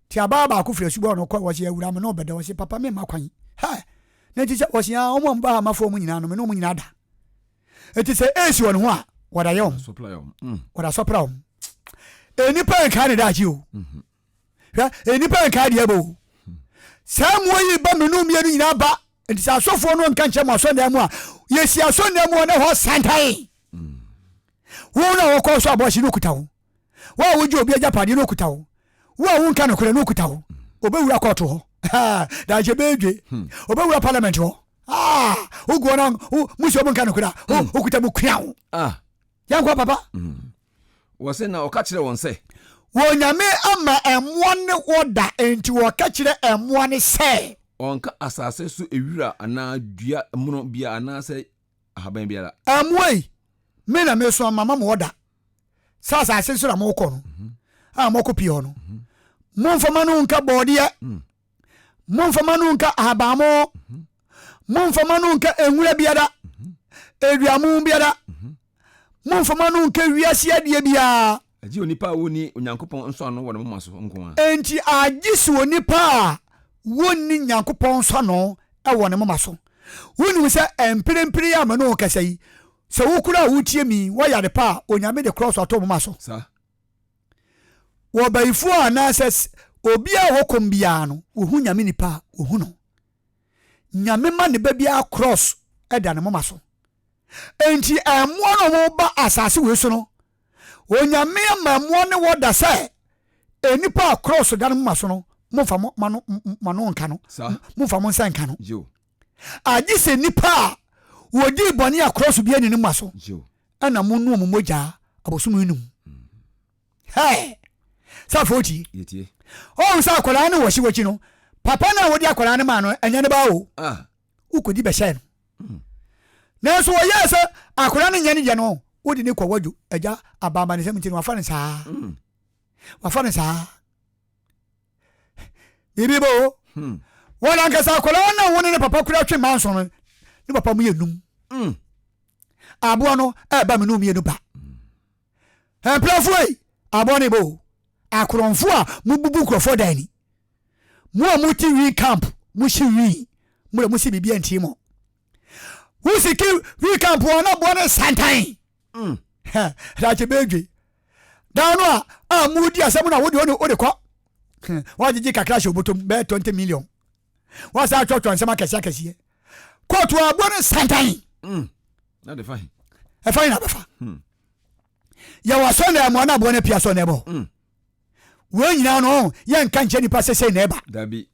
ti abaa baako firi asubɔ ɔno kɔ wɔsi awura me na ɔbɛda wɔsi papa me ma kwan hɛ na ti sɛ wɔsi a wɔn a wɔn ba ha mafoɔ wɔn nyinaa no me ne wɔn nyinaa da Eti sɛ esi wɔn ho a, wɔda yɛ wɔn. Mm. Wɔda sɔpra wɔn. Nnipa nkaa ne daakye o. Mhm. Hwɛ, nnipa nkaa deɛ ɛbɔ o. Saa mmoa yi ba mmienu mmienu nyinaa ba. Nti sɛ asɔfoɔ no nka nkyɛn mu asɔndan mu a, yɛsi asɔndan mu a na hɔ santan. Mm. Wo na wɔkɔ so abɔhye no okuta wo. Wo a wogye obi agyapadeɛ no okuta wo. Wo a wonka nokorɛ no okuta wo. Obɛwura kɔɔto hɔ. Daakye bɛɛdwe. Hmm. Obɛwura parliament hɔ. Ah, wogu hɔ na musi ɔmo nka nokorɛ a, hmm. okuta mu kua wo. Ah. Yɛnkɔ papa. Hmm. Wɔ sɛ na ɔka kyerɛ wɔn sɛ. Wɔ Nyame ama mmoa ne wɔda, enti wɔka kyerɛ mmoa ne sɛ. Ɔnka asase so ewira anaa dua mono biara anaasɛ ahaban biara. Mmoa yi, Me na meso ama ma mo ɔda sɛ asase so na mokɔ no a mɔkɔ pie hɔ no, momfa ma no nka bɔɔdeɛ, momfa ma no nka ahabammo, momfa ma no nka nwura biara, aduamo biara, momfa ma no nka wiase adeɛ biara. Agye onipa a wonni Onyankopɔn nsɔano wɔ ne moma so nko ara. Enti agye sɛ onipa a wonni Nyankopɔn nsɔano wɔ ne moma so. Wonim sɛ mprempren yi a me ne wo kasa yi, sɛ wo koraa a wotie me yi, woayɛ ade pa a, Onyame de krɔɔso ato wo moma so. Saa. Wɔ bayifoɔ anaasɛ obiara a ɔwɔ kɔm biara no, wɔhu Nyame nipa a, wɔhu no. Nyame ma ne ba biara krɔɔso da ne moma so. Enti mmoa no a wɔba asase wei so no, Onyame ama mmoa ne wɔ da sɛ nnipa a krɔɔso da no moma so no, momfa mo ma no ma no nka no, momfa mo nsa nka no. Agye sɛ nnipa a wɔdii bɔne a krɔɔso bi ani no moma so, ɛna mo nu wɔn mogya abosom enum. Hɛɛ! Sɛ afei wotie. Ɔhu sɛ akwadaa no wɔ hye w'akyi no, papa no a wode akwadaa no maa no, ɛnyɛ ne ba o. Ah. Wokɔdi bɛhyɛɛ no. Nanso wɔyɛɛ sɛ akwadaa no nyɛ ne deɛ no, wode ne kɔ wadwo agya abaabanesɛm nti no wafa no saa. Wafa no saa. Biribi bɔ o. Hmm. Wɔn ankasa akwadaa no a wɔne ne papa kura twe manso no, ne papa mu yɛ num. Aboa no ɛreba me no mmienu ba. Mprɛfoɔ yi, aboa no bɔ o. Akorɔmfoɔ a mobubu nkurɔfoɔ dan ni. Mo a mote wii camp, mohye wii, mo de mo si biribi antie mo. Wosiki wii camp wɔ na aboa no santan. Daakye bɛdwe. Daa no a a modi asɛm na wode wode kɔ. Wagyegye kakra hyɛ obotom bɛyɛ 20 million. Wasa atwɔtwɔ nsɛm akɛseɛ akɛseɛ. Kóòtù aboa no santan. Ɛfa yi na bɛfa. Yɛwɔ asɔndan mu a na aboa no apia asɔndan mu. Wɔn nyinaa no yɛnka nkyɛ nipa sɛ sei na ɛba. Dabi.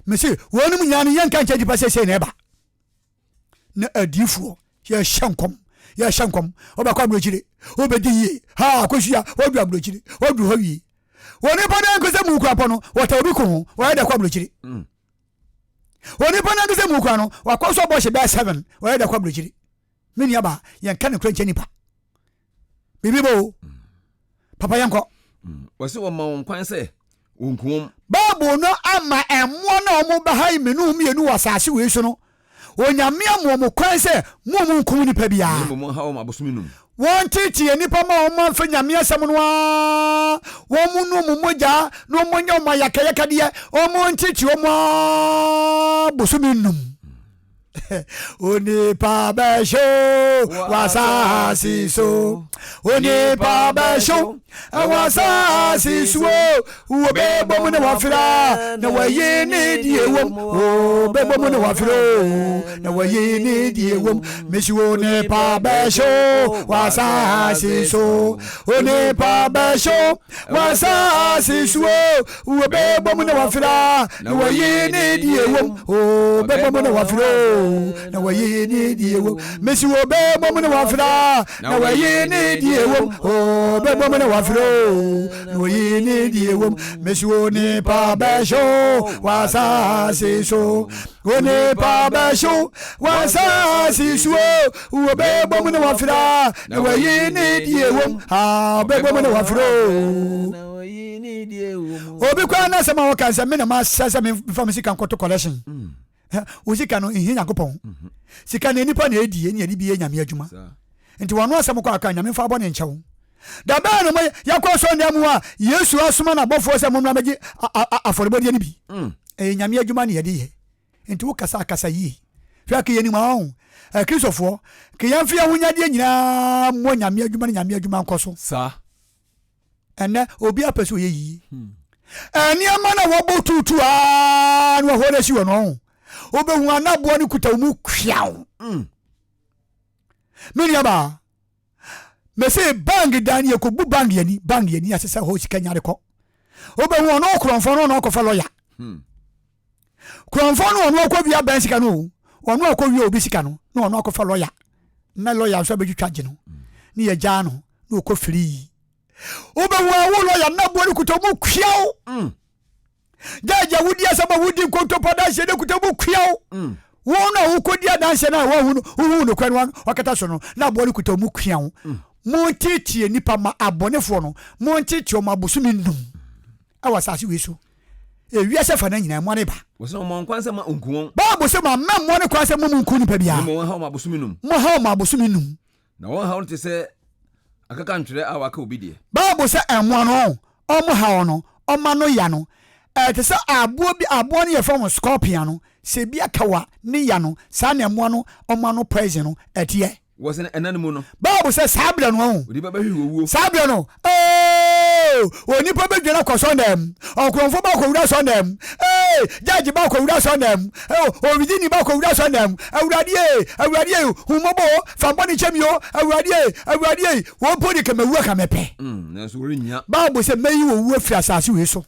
Mese wɔnom nyinaa no yɛnka nkyɛ nipa sɛ sei na ɛba. Na adiifoɔ yɛhyɛ nkɔm yɛhyɛ nkɔm wɔbɛkɔ aburokyire wobɛdi yie ha akosua wɔdu aburokyire wɔdu hɔ wie wɔn nipa no ankasa mu kura pɔ no wɔta obi ko ho wɔyɛ dɛ kɔ aburokyire mm. wɔn nipa no ankasa mu kura no wakɔ so bɔhyɛ bɛyɛ seven wɔyɛ dɛ kɔ aburokyire me nua ba yɛnka ne kura nkyɛn nipa biribi bɔ o papa yɛnkɔ. Wɔsi wɔma wɔn kwan sɛ wɔnku wɔn. Bible no ama mmoa no a wɔbɛha yi mene mmienu wɔ asase wei so no, Onyame ama wɔn kwan sɛ mo mu nkum nipa biara. Na mmom wɔnha wɔn abosome num. Wɔnteetee nnipa ma wɔn amfa Nyame asɛm no ara, wɔn nu wɔn mogya na wɔn nyɛ wɔn ayakayakadeɛ, wɔn nteetee wɔn ara bosome num. Onipa bɛhyew w'asase so. Onipa bɛhyew w'asase so. Wɔbɛbɔ mu na wafira na wayi ne die wom. Wɔbɛbɔ mu na wafira na wayi ne die wom. Mesi onipa bɛhyew w'asase so. Onipa bɛhyew w'asase so. Wɔbɛbɔ mu na wafira na wayi ne deɛ wom. Wɔbɛbɔ mu na wafira o na wayi ne deɛ wom. Mesi wɔbɛbɔ mu na wafira na wayi ne deɛ wom. Wɔbɛbɔ mu na wafira o na wayi ne deɛ wom. Mesi onipa bɛhyew w'asase so. Onipa bɛhyew w'asase so. Wɔbɛbɔ mu na wafira na wayi ne deɛ wom. Wɔbɛbɔ mu na wafira o. Obi koraa n'asɛm a ɔka sɛ me na mahyɛ sɛ memfa me sika nkɔto collection. Mm. Wo sika no nhia Nyankopɔn. Mm-hmm. Sika no nipa na ɛdie ne yɛde bi yɛ Nyame adwuma. Nti wɔno asɛm kɔ aka Nyame mfa bɔ ne nkyɛw. Da bɛn na yɛkɔ asɔndan mu a Yesu asoma n'abɔfoɔ sɛ mommra mɛgye afɔrebɔdeɛ no bi. Mm. Ɛyɛ Nyame adwuma ne yɛde yɛ. Nti wo kasa kasa yie. Hwɛ ake yɛnim ahɔ Akristofoɔ ke yɛmfa yɛn ahonyadeɛ nyinaa mmɔ Nyame adwuma ne Nyame adwuma nkɔ so. Saa. Ɛnnɛ, obiara pɛ sɛ ɔyɛ yie. Nneɛma no a wɔbɔ tuutu aa na wɔhɔ no asi wɔ no ho. Wobɛhu anaboa no kuta wo mu kweaw. Mm. Me nuabaa, mese bank dan yɛkɔbu bank yɛni, bank yɛni asesa hɔ sika nyare kɔ. Wobɛhu ɔno korɔmfoɔ no ɔno akɔfa lɔya. Hmm. Korɔmfoɔ no ɔno akɔwia bɛn sika no o, ɔno akɔwia obi sika no na ɔno akɔfa lɔya na lɔya nso abɛtwitwa gye no ne yɛgyaa no na ɔkɔ firii. Wobɛhu a wo lɔya na boɔ no kuta mu kuaw. Mm. Gyagya wodi asɛm a wodi nkontompo adanseɛ no kuta mu kuaw. Mm. Wo na wokɔdi adanseɛ no a woahu no, wohuu nokorɛ no wakata so no, na aboa no kuta wo mu kua wo. Monteetee nnipa ma abɔnefoɔ no, monteetee wɔn abosome nnum wɔ asase wei so. Ewiase afa no nyinaa, mmoa no reba. Wɔsɛ wɔma wɔn kwan sɛ mma wɔnku wɔn. Bible sɛ ma mma mmoa no kwan sɛ mma monku nnipa biara. Na mmom wɔnhaw wɔn abosome nnum. Monhaw wɔn abosome nnum. Na wɔn haw no te sɛ akakantwerɛ a wɔaka obi deɛ. Bible sɛ mmoa no, wɔn haw no, wɔn ano ya no, ɛte sɛ aboa bi, aboa no yɛfrɛ wɔn scorpion no, sɛ ebi aka wo a, ne ya no, saa na mmoa no, wɔn ano poison no ɛteɛ. Wɔ sɛ ɛna no mu no. Bible sɛ saa berɛ no, ɔho. Onipa bɛhwehwɛ owuo. Saa berɛ no, oo, onipa bɛdwane akɔ asɔndan mu, ɔkorɔmfoɔ bɛ akɔwura asɔndan mu, ee, gyagye bɛ akɔwura asɔndan mu, ee, owidini bɛ akɔwura asɔndan mu, Awurade ee, Awurade ee, hu mmɔbɔ o, fa bɔne kyɛ me o, Awurade ee, Awurade ee, wɔn mpo de ka mawu a ka mɛpɛ. Mm, nanso wɔrennya. Bible sɛ mɛyi owuo afiri asase wei so.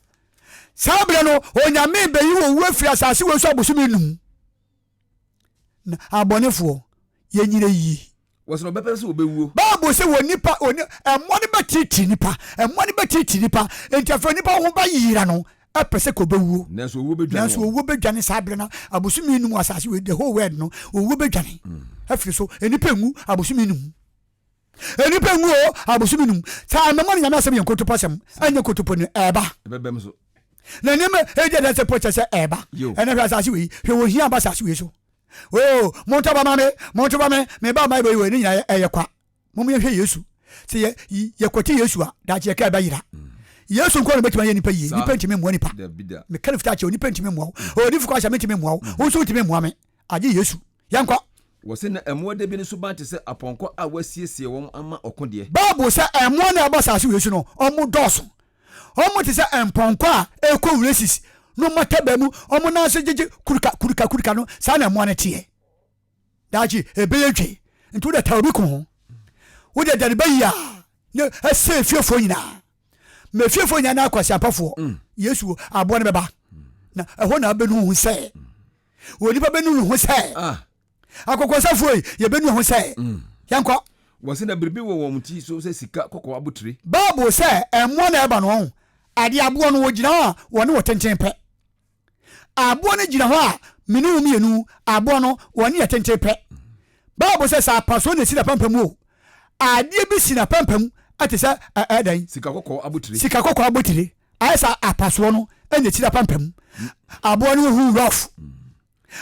Saa berɛ no, Onyame bɛyi owuo afiri asase wei so abosome num. Na abɔnefoɔ, yɛnyina yie. Wɔsɛ wɔbɛpɛ sɛ wɔbɛwuo. Bible sɛ wɔ nipa, wɔ ni, ɛmmoa no bɛtiitii nipa, ɛmmoa no bɛtiitii nipa, enti afei nipa ho bɛyera no, ɛpɛ sɛ ka ɔbɛwuo. Nanso owuo bɛdwane Nanso wɔn. owuo bɛdwane saa berɛ no, abosome num wɔ asase wei, the whole world no, owuo bɛdwane afiri so. Nnipa nwu abosome num. Nnipa nwu o, abosome num. Saa ɛmɛmɔ no Nyame asɛm yɛ nkotopo asɛm, ɛnyɛ nkotopo no, ɛɛba. Ɛbɛbam so. Na nneɛma ɛdi adanse po kyɛ sɛ ɛɛba. Ɛnɛ hwɛ asase wei, hwɛ wɔ hia aba asase wei so. Oo, montɔ ba ma me, montɔ ba me, me ba ma wei wei ne nyinaa ɛyɛ kwa. Mom yɛhwɛ Yesu. Sɛ yɛ yɛkɔte Yesu a, daakye yɛka ɛbɛyera. Yesu nko na obetumi ayɛ nipa yie. Nipa ntumi mmoa nipa. Meka no fitaa kyerɛ nipa ntumi mmoa wo. Odifo kɔ ahyɛ me ntumi mmoa wo. Wo nso ntumi mmoa me. Agye Yesu. Yɛnkɔ. Wɔse na mmoa da bi no suban te sɛ apɔnkɔ a wɔasiesie wɔn ama ɔko deɛ. Bible sɛ mmoa no a ɛba asase wei so no, wɔn dɔɔso. Wɔn te sɛ mpɔnkɔ a ɛrekɔ races no mmɔtabaa mu, wɔn nan ase gyegye kurika kurika kurika no, saa na mmoa no teɛ. Daakye ɛbɛyɛ dwe. Nti wode ta obi ko ho. Wode dane bɛyi a ne ɛsɛ efiefoɔ nyinaa. Ma efiefoɔ nyinaa na akwasiampafoɔ. Mm. Yesu aboa no bɛba. Na ɛhɔ na abɛnu ho sɛ. Onipa bɛnu ne ho sɛ. Ah. Akɔkɔsafoɔ yi, yɛbɛnu ho sɛ. Mm. Yɛnkɔ. Wɔse na biribi wɔ wɔn ti so sɛ sika kɔkɔɔ abotire. Bible sɛ mmoa na ɛba no ɔho. Adeɛ aboɔ no wɔgyina hɔ a wɔne wɔ tenten pɛ. Aboɔ no gyina hɔ a mene wo mmienu aboɔ no wɔne yɛ tenten pɛ. Bible sɛ sɛ apasoɔ na ɛsi n'apampam o. Adeɛ bi si n'apampam ɛte sɛ ɛdɛn? Sika kɔkɔɔ abotire. Sika kɔkɔɔ abotire. Ayɛ sɛ apasoɔ no na ɛsi n'apampam. Aboɔ no hu rough.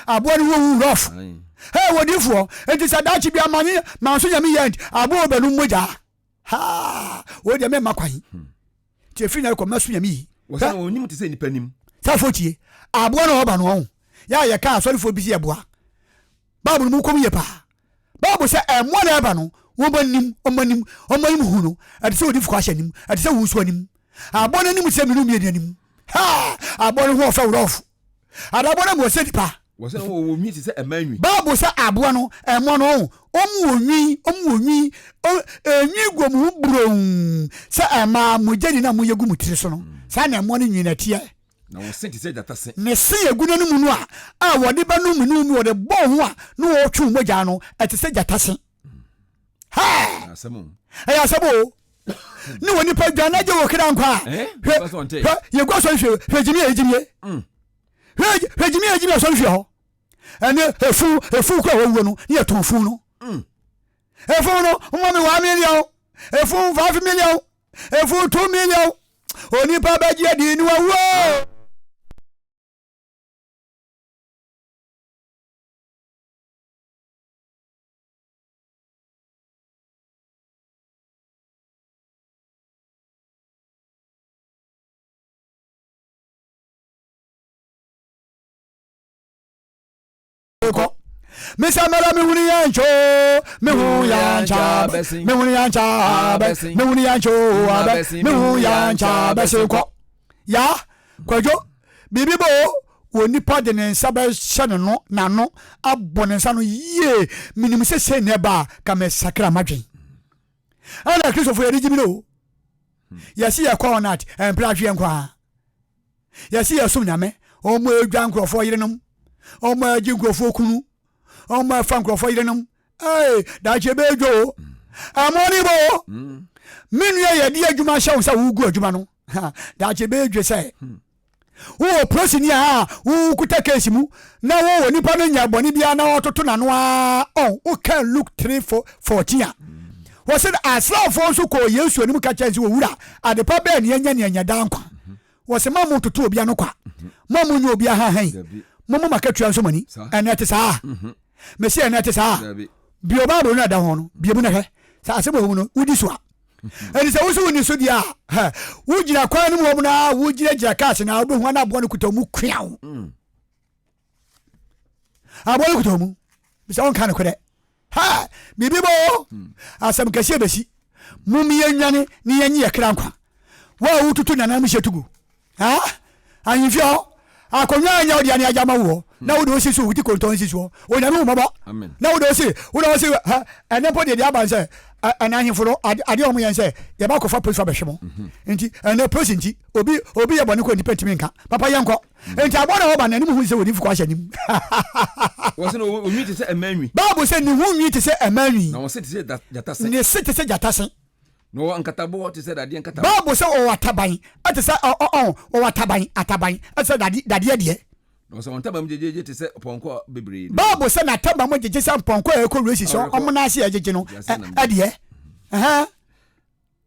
Aboa no hu rough. Hey, wɔdifoɔ, nti sɛ daakye bi amane manso nyame yɛ nti aboa wɔ bɛnum mogya. Ha, wɔ deɛ mɛma kwan. Nti ɛfiri na ɛkɔ mɛso nyame yi. Wɔsɛ wɔn nim te sɛ nipa nim. Sɛ tie, aboa no ɔba no ɔho. Yɛ a yɛka asɔrefoɔ bi sɛ yɛboa. Bible mu kɔm yie paa. Bible sɛ ɛmmoa na ɛba no, wɔn anim, wɔn anim, wɔn anim hu no, ɛte sɛ odifo ahyɛ anim, ɛte sɛ wusu anim. Aboa no anim te sɛ mmienu mmienu anim. Ha! Aboa no ho ɔfɛ worɔfo. Ada aboa no mu ɔsɛ nipa. Wɔsɛ wɔwɔ nwi te sɛ ɛmaa nwi. Bible sɛ aboa no, ɛmmoa no, ɔho, wɔn wɔ nwi, wɔn wɔ nwi, enwi gu wɔn ho burow sɛ ɛmaa mogya ni na moyɛ gu mo tiri so no. Saa na ɛmmoa no nwi na ɛteɛ. Na wɔn se te sɛ gyata se. Ne se a egu n'anom no a a wɔde bɛnom ne mu wɔde bɔ ho a na wɔretwe wo mogya no, ɛte sɛ gyata se. Hɛɛ! Ɛyɛ asɛm o. Ne wɔ nipa dwa na gye wɔ kra nkwa a. Eh? Hwɛ hwɛ yɛgu asɔre hwɛ hwɛ gyimi a yɛgyimie. Mm. Hwɛ hwɛ gyimi a yɛgyimi asɔre hwɛ hɔ. Ɛne efu efu kura wɔwuo no ne yɛtɔn fun no. Mm. Efu no mmɔ mi 1 million efu 5 million efu 2 million onipa bɛgye adi ne wawuo. Kɔ misa mɛla mi huni yan nkyɛ o mi hu yan nkyɛ abɛ mi huni yan nkyɛ abɛ mi huni yan nkyɛ o abɛ mi hu yan nkyɛ abɛ se kɔ ya kwadwo biribi bɔ o wɔ nipa de ne nsa bɛhyɛ ne no n'ano abɔ ne nsa no yie menim sɛ sei na ɛba a ka mɛsakra madwen ɛna kristofo yɛde gyimi no o yɛse yɛkɔ ɔnat ɛmpere ahweɛ nkɔ a Yɛse yɛsom Nyame, ɔmo adwa nkurɔfoɔ yerenom, ɔmo agye nkurɔfoɔ kunu, ɔmo afa nkurɔfoɔ yerenom. Ee, daakye ɛbɛyɛ dwo o. Ɛmo ne bɔ o. Me nua yɛde adwuma hyɛ wo sɛ wogu adwuma no. Daakye ɛbɛyɛ dwo sɛ. Wowɔ polisini a wokuta case mu na wowɔ nipa no nyɛ bɔne biara na ɔtoto n'ano ara ɔn woka Luke 3:14 a wɔsɛ asraafoɔ nso kɔɔ Yesu anim ka kyerɛ sɛ owura adepa bɛɛ ne yɛnyɛ ne yɛnyɛ daa nkwa. Wɔsɛ ma mo toto obi ano kwa, ma mo nyɛ obi ahahan, mo mo makatua nso mo ani. Ɛnɛ te saa. Mesi ɛnɛ te saa. Bio Bible no ɛda ho no, bie mu na hwɛ. Sɛ asɛm wɔ mu no, wodi so a. Ɛnti sɛ wo so wonni so deɛ a, wogyina kwan no mu hɔ na wogyinagyina cars na wobɛhu ana aboa no kuta mu kua wo. Mm. Aboa no kuta mu. Bisa wonka nokorɛ. Ha! Biribi bɔ o. Hmm. Asɛm kɛseɛ bɛsi. Mom yɛnnwane ne yɛnye yɛ kra nkwa. Wo a wotutu nananom hyɛ tugu. Ha! Ahemfie hɔ, akonnwa a ɛnyɛ wo dea ne agya ma woɔ, na wode osi so, wo ti kontɔn si soɔ. Onyame hu mmɔbɔ. Na wode osi, wode osi, ha, ɛnɛ mpo deɛ deɛ aba nsɛ, ɛnɛ ahemfo no, adeɛ a wɔn yɛn sɛ, yɛba akɔfa polisi abɛhwe mo. Mhm. Nti, ɛnɛ polisi nti, obi, obi yɛ bɔne kɔ nnipa ntumi nka. Papa yɛnkɔ. Mhm. Nti aboa na wɔba n'anim hu sɛ wɔdi mfukɔ ahyɛ anim. Wɔsɛ no onwi te sɛ ɛmɛ nwi. Bible sɛ ne ho nwi te sɛ ɛmɛ nwi. Na wɔse te sɛ gyata se. Ne se te sɛ gyata se. Na ɔwɔ nkataboɔ te sɛ dadeɛ nkataboɔ. Bible sɛ ɔwɔ ataban te sɛ ɔ ɔ ɔ ɔwɔ ataban ataban te sɛ dade dadeɛ deɛ. Na ɔsɛ wɔn ntaban mu gyegyeegye te sɛ pɔnkɔ bebree. Bible sɛ n'ataban mu gyegye sɛ mpɔnkɔ a ɛkɔ races sɛ wɔn nan ase a ɛgyegye no ɛdeɛ. Ɛhɛn.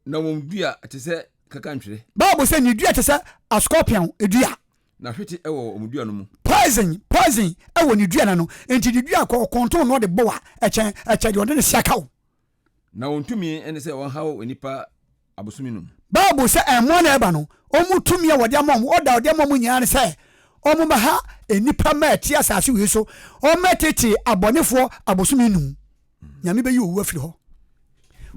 Na wɔn dua te sɛ kakantwere. Bible sɛ ne dua te sɛ a scorpion dua. Na hwete wɔ wɔn dua no mu. Poison poison wɔ ne dua no ano nti ne dua kɔ ɔkɔntɔn na ɔde bɔ wa ɛkyɛn ɛkyɛ deɛ ɔde ne se aka wo. Na wɔn tumi ne sɛ wɔnhaw nnipa abosome num. Bible sɛ mmoa na ɛba no, wɔn tumi a wɔde ama wɔn, order a wɔde ama wɔn nyinaa ne sɛ wɔmmɛha nnipa ma ɛte asase wei so, wɔmmɛtete abɔnefoɔ abosome num. Nyame bɛyi owu afiri hɔ.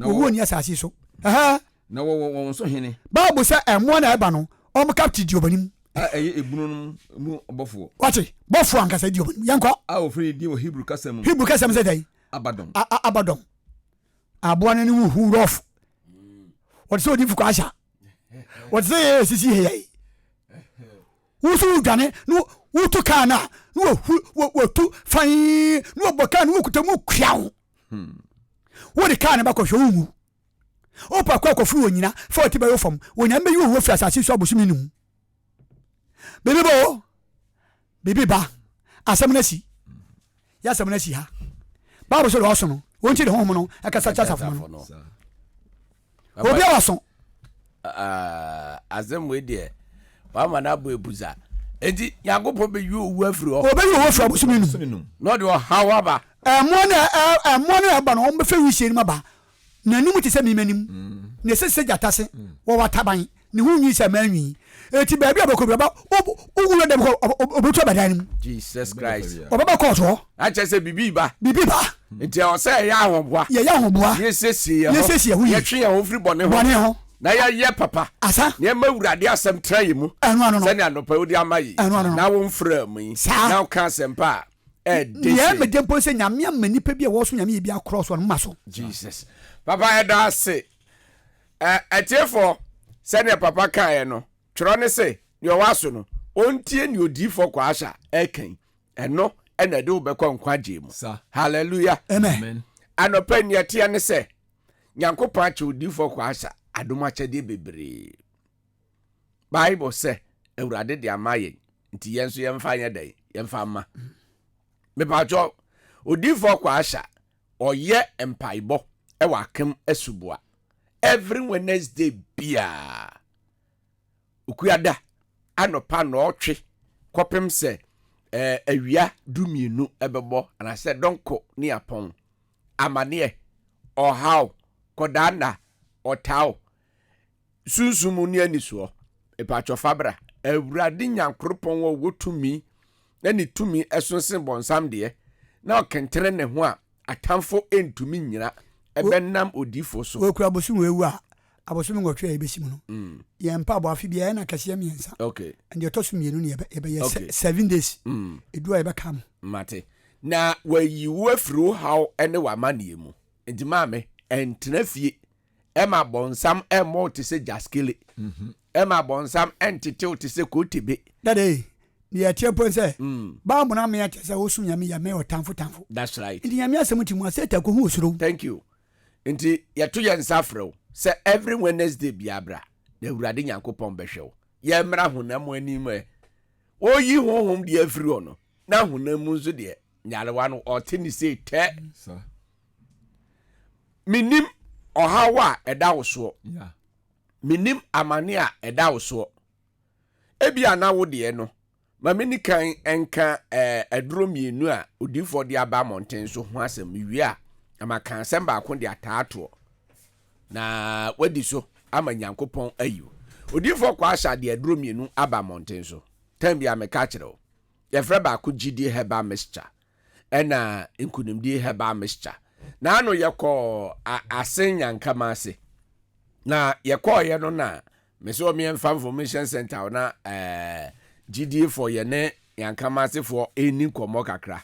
Owu onni asase so. Na wɔwɔ wɔn so hene. Bible sɛ mmoa na ɛba no, wɔn captain di wɔn anim. A ɛyɛ ebunu no mu bɔfoɔ. Wate, bɔfoɔ ankasa di wɔn anim. Yɛnkɔ. A wɔfrɛ ne din wɔ Hebrew kasa mu. Hebrew kasa mu sɛ dɛn? Abadɔn. Abadɔn. Aboa no ne wo hu rɔf. Wɔte sɛ odifo kwahyɛ. Wɔte sɛ yɛ sisi yɛ yi. Wo so wodwane na wotu kaa no a na wahu watu fan na wɔbɔ kaa no wokuta mu kua wo. Hmm. Wode kaa no bɛkɔhwɛ wo nwu. Wopa kɔ akɔforo wɔ nyina fa ɔte bɛyɛ fam. Onyame bɛyi wo afiri asase so abosome num. Biribi bɔ o. Biribi ba. Asɛm no asi. Yɛ asɛm no asi ha. Bible sɛ deɛ ɔso no, wɔn ti de honhom no ɛkasa kyerɛ asafo no. Obi a waso. Asɛm wei deɛ wama no abɔ ebusa. Enti Nyankopɔn bɛyi owu afiri hɔ. Ɔbɛyi owu afiri abosome num. Na ɔde ɔhaw aba. Ɛmoa no ɛmoa no ɛba no wɔn bɛfɛ wisie no mu aba. N'anim te sɛ me m'anim, ne se sɛ gyata se, wɔwɔ ataban, ne ho nwi sɛ mmaa nwi. Enti baabi a ɔbɛkɔ biara, wowura dɛm kɔ, ɔbɛtu aba dan no mu. Jesus Christ. Ɔbɛba kɔɔto hɔ. Akyɛ sɛ biribi ba. Biribi ba. Nti ɛwɔ sɛ yɛyɛ ahoboa. Yɛyɛ ahoboa. Yɛsiesie yɛn ho. Yɛsiesie yɛn ho yie. Yɛtwe yɛn ho firi bɔne ho. Bɔne ho. Na yɛyɛ papa. Asa. Na yɛma Awurade asɛm tra yɛn mu. Ɛno ano no. Sɛnea anɔpa wode ama yi. Ɛno ano no. Na womfraa mu yi. Saa. Na woka asɛmpa a. Nea ɛmɛ dɛ mpo sɛ Nyame ama nipa bi a wɔso Nyame yɛ bi akorɔ so no ma so. Jesus. Papa yɛda ase. Atiefoɔ, sɛdeɛ papa kaeɛ no, twerɛ ne se, deɛ ɔwɔ aso no, ɔntie nea odiyifoɔ Kwaasha ɛreka yi. Ɛno ɛna ɛde wo bɛkɔ nkwagyeɛ mu. Hallelujah. Amen. Anɔpa nea ɛteɛ ne sɛ, Nyankopɔn akyɛ odiyifoɔ Kwaasha adom akyɛdeɛ bebree. Bible sɛ Awurade de ama yɛn nti yɛn nso yɛmfa nyɛ dɛn yɛmfa mma. Mepatwɔ odiifoɔ Kwaasha ɔyɛ mpaebɔ ɛwɔ Akem Asuboa every Wednesday biara Okuada anɔpa nɔɔtwe kɔpem sɛ eh, awia dumienu ɛbɛbɔ anaasɛ dɔnko ne apɔn amaneɛ ɔhaw kɔdaa nna ɔtaw Sunsum mu ne anisoɔ. Mepaatwɔ fa bra. Awurade Nyankoropɔn a ɔwɔ tumi na ne tumi ɛso sen bɔnsam deɛ, na ɔkentene ne ho a atamfo ntumi nnyina, ɛbɛnam odiyifoɔ so. Wɔkura bosome wei wu a, abosome nwɔtwe a yɛbɛsi mu no, mm. yɛn mpaabɔ afe biara yɛn akɛseɛ mmiɛnsa. Okay. Ɛnde ɛtɔ so mmienu no yɛbɛyɛ okay. 7 days. Edu a yɛbɛka mo. Mate. Na wayi wo afiri wo haw ne w'amanneɛ mu. Nti maame, ɛntena fie. Ɛma bɔnsam mmɔ wo te sɛ gyaskele. Ɛma bɔnsam ntete wo te sɛ kotebe. Dade, deɛ ɛteɛ mpo ne sɛ, Bible no ama yɛate sɛ wosom Nyame yɛ mɛyɛ ɔtamfo tamfo. That's right. Nti Nyame asɛm nti mu a, Satan kɔhu osuro wo. Thank you. Nti yɛto yɛn nsa frɛ wo sɛ every Wednesday biara bra na Awurade Nyankopɔn bɛhwɛ wo. Yɛmmra honam anim ɛ. Ɔreyi honhom deɛ afiri hɔ no, na honam mu nso deɛ, nyarewa no, ɔte ne sei tɛ. Menim ɔhaw a ɛda wo soɔ. Menim amane a ɛda wo soɔ. Ebia na wo deɛ no, ma menni kan nka eh, aduro mmienu a odiyifoɔ de aba mmɔnten so ho asɛm. Mewie a, na maka asɛm baako de ataa toɔ. Na wadi so ama Nyankopɔn ayi wo. Odiyifoɔ Kwasha de aduro mmienu aba mmɔnten so. Tɛm bi a meka kyerɛ wo. Yɛfrɛ baako gyidie herbal mixture ɛna nkunimdie herbal mixture. Na ano yɛkɔɔ Asen Nyankama ase. Na yɛkɔɔyɛ no na Me sɛ ɔmo yɛnfa information center hɔ na ɛɛ gyidie foɔ yɛne yankamansefoɔ ɛnni nkɔmmɔ kakra.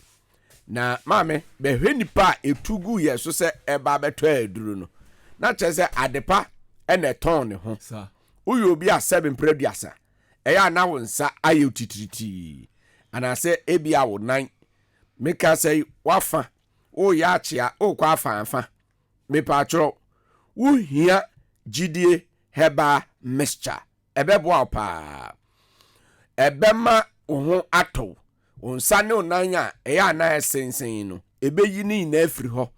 Na maame bɛhwɛ nipa a ɛtu gu yɛ so sɛ ɛba abɛtɔ aduro no. Na kyerɛ sɛ adepa ɛna ɛtɔn ne ho. Woyɛ obi a sɛbe mprɛ aduasa ɛyɛ a na wo nsa ayɛ titiritii anaasɛ ebi a wo nan meka sɛ wafa woyɛ akyea wokɔ afaafa mepaakyerɛw wohia gyidie herbal mixture. Ɛbɛboa wo paa. Ɛbɛma wo ho atɔ wo. Wo nsa ne wo nan a ɛyɛ a na ɛsensen no, ɛbɛyi ne nyinaa afiri hɔ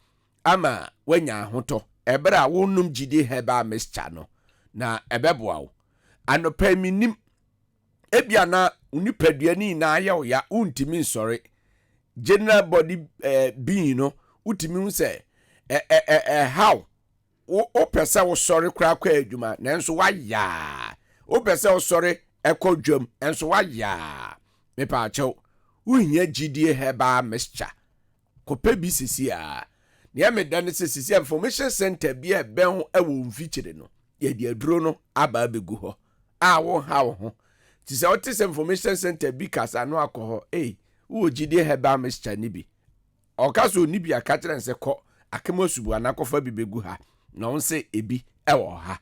ama woanya ahotɔ ɛberɛ a wonom gyidie herbal mixture no, na ɛbɛboa wo. Anɔpa yi mennim, ebia na wo nipadua no nyinaa yɛ wo ya, wontumi nsɔre. General body eh, being no, wotumi hu sɛ ɛhaw Wo wopɛ sɛ wosɔre koraa kɔ adwuma, nanso woayaa. Wopɛ sɛ wosɔre kɔ dwam, nanso woayaa. Mepaakyɛw, wohia gyidie herbal mixture. Kɔpɛ bi sisi a. Nea meda ne sɛ sisi a information center bi a ɛbɛn wo wɔ wo mfikyire no, yɛde aduro no aba abɛgu hɔ a wonha wo ho. Nti sɛ wote sɛ information center bi kasa no akɔ hɔ, ei, wowɔ gyidie herbal mixture no bi. Ɔka sɛ ɔnni bi a, ka kyerɛ no sɛ kɔ Akem Asuboa na kɔfa bi bɛgu ha, na ɔhu sɛ ebi wɔ ha.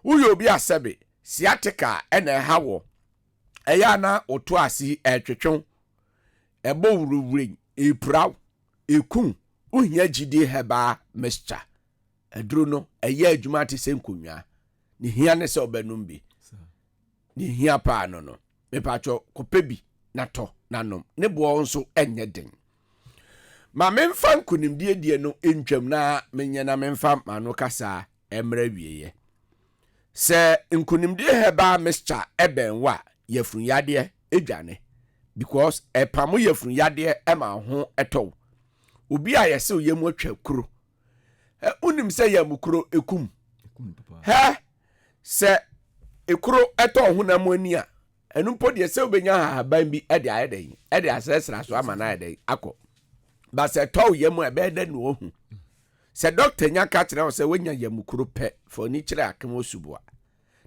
Woyɛ obi a sɛbe sciatica na ɛha woɔ, ɛyɛ a na wo to ase yi ɛretwetwe wo, ɛbɔ wurawurai, ɛrepira wo, ɛku wo, wohia gyidie herbal mixture. Aduro no, ɛyɛ adwuma te sɛ nkonnwa. Ne hia ne sɛ wobɛnom bi. Ne hia paa no no. Mepatwɔ kɔpɛ bi na tɔ na nom. Ne boɔ nso nyɛ den. Ma memfa nkonimdie deɛ no ntwam na menyɛ na memfa m'ano kasa mmra awieɛ. Sɛ nkonimdie herbal mixture bɛn wo a, yafunu yadeɛ dwane because ɛpamo yafunu yadeɛ ma wo ho tɔ wo. Obi a yɛse wo yam atwa kuro, wonim sɛ yam kuro ɛkum? Hɛ! Sɛ ekuro tɔ wo honam ani a, ɛno mpo deɛ sɛ wobɛnya ahaban bi de ayɛ dɛn, de asrɛsrɛ so ama no ayɛ dɛn akɔ. Ba sɛ ɛtɔ wo yam a, ɛbɛyɛ dɛn na wahu? Sɛ dɔkta nya ka kyerɛ wo sɛ woanya yam kuro pɛ, fa w'ani kyerɛ Akem Osuboa.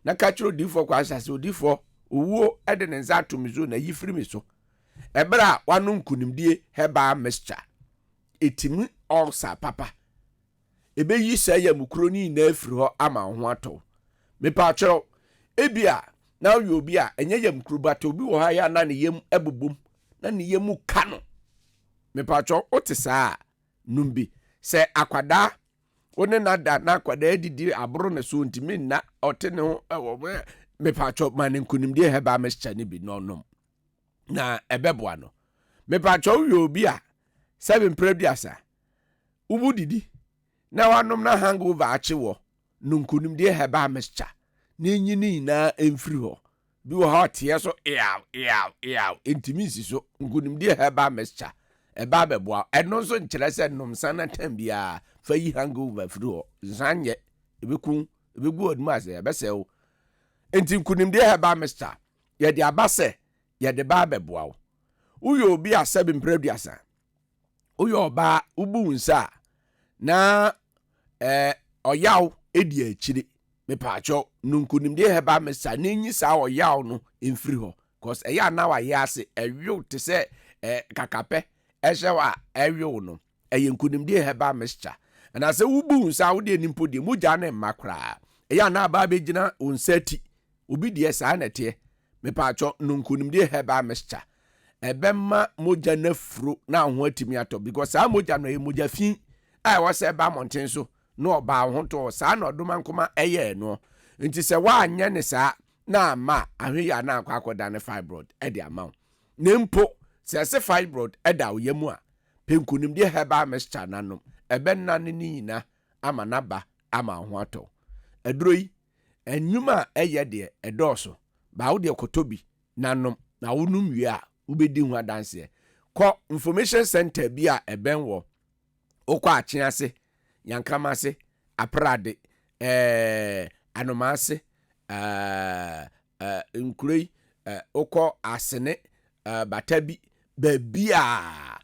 Na ka kyerɛ odiyifoɔ Kwasha sɛ, Odiyifoɔ, owuo de ne nsa ato me so na yi firi me so. Ɛberɛ a woanom nkunimdie herbal mixture, ɛtumi ulcer papa. Ebeyi saa yamukuro no nyinaa afiri hɔ ama wo ho atɔ wo. Mepaakyɛw, ebia na woyɛ obi a ɛnyɛ yamukuro but obi wɔ hɔ a yɛ a na ne yam bobom, na ne yam ka no. Mepaakyɛw, wote saa a, nom bi. Sɛ akwadaa, wo ne no ada na akwadaa adidi aboro ne so, ntumi nna, ɔte ne ho wɔ mepaakyɛw, ma no nkunimdie herbal mixture no bi na ɔnom na ɛbɛboa no. Mepaakyɛw, woyɛ obi a sɛbe mprɛ aduasa, Wo didi na wanom na hangover akye wɔ no nkonimdie herbal mixture na enyi ne nyinaa mfiri hɔ. Bi wɔ hɔ a ɔteɛ so eaw eaw eaw entumi nsi so. Nkonimdie herbal mixture ɛba abɛboa wo. Ɛno nso nkyerɛ sɛ nom nsa na tam biara fa yi hangover firi hɔ. Nsa nyɛ, ɛbɛku wo, ɛbɛgu w'anim ase, ɛbɛsɛe wo. Enti nkonimdie herbal mixture yɛde aba sɛ yɛde ba abɛboa wo. Woyɛ obi a sɛbe mprɛ aduasa woyɛ ɔbaa wobu wo nsa a na ɛɛ ɔyaw di akyire mepaakyɛw no nkonimdie herbal mixture na enyi saa ɔyaw no mfiri hɔ cause ɛyɛ a na wayɛ ase ɛwew te sɛ ɛɛ kakapɛ ɛhyɛ hɔ a ɛwew no ɛyɛ nkonimdie herbal mixture anaasɛ wobu wo nsa a wode ani mpo deɛ mogya ne mma koraa ɛyɛ a na aba abɛgyina wo nsa ti obi deɛ saa na ɛteɛ Mepaakyɛw, no nkonimdie herbal mixture. Ɛbɛma mogya no afuro na wo ho atumi atɔ because saa mogya no ɛyɛ mogya fi a ɛwɔ sɛ ɛba mmɔnten so na ɔbaa wo ho tɔɔ saa na ɔdomankoma ɛyɛɛ noɔ. Nti sɛ woanyɛ ne saa na amma a, ahwɛ a na akɔ akɔdane fibroid de ama wo. Na mpo, sɛ ɛse fibroid da wo yam a, pɛ nkonimdie herbal mixture na nom. Ɛbɛnane ne nyina ama no aba ama wo ho atɔ wo. Aduro yi, nnwuma a ɛyɛ deɛ, ɛdɔɔso. Baa wo deɛ kɔtɔ bi na nom, na wonom wie a, wobɛdi ho adanseɛ. Kɔ information centre bi a ɛbɛn wɔ, wokɔ Akyease, Yankamase, Aprade, ɛɛ Anomaase, ɛɛ ɛɛ nkuro yi, ɛɛ wokɔ Asene, ɛɛ Batabi, baabi a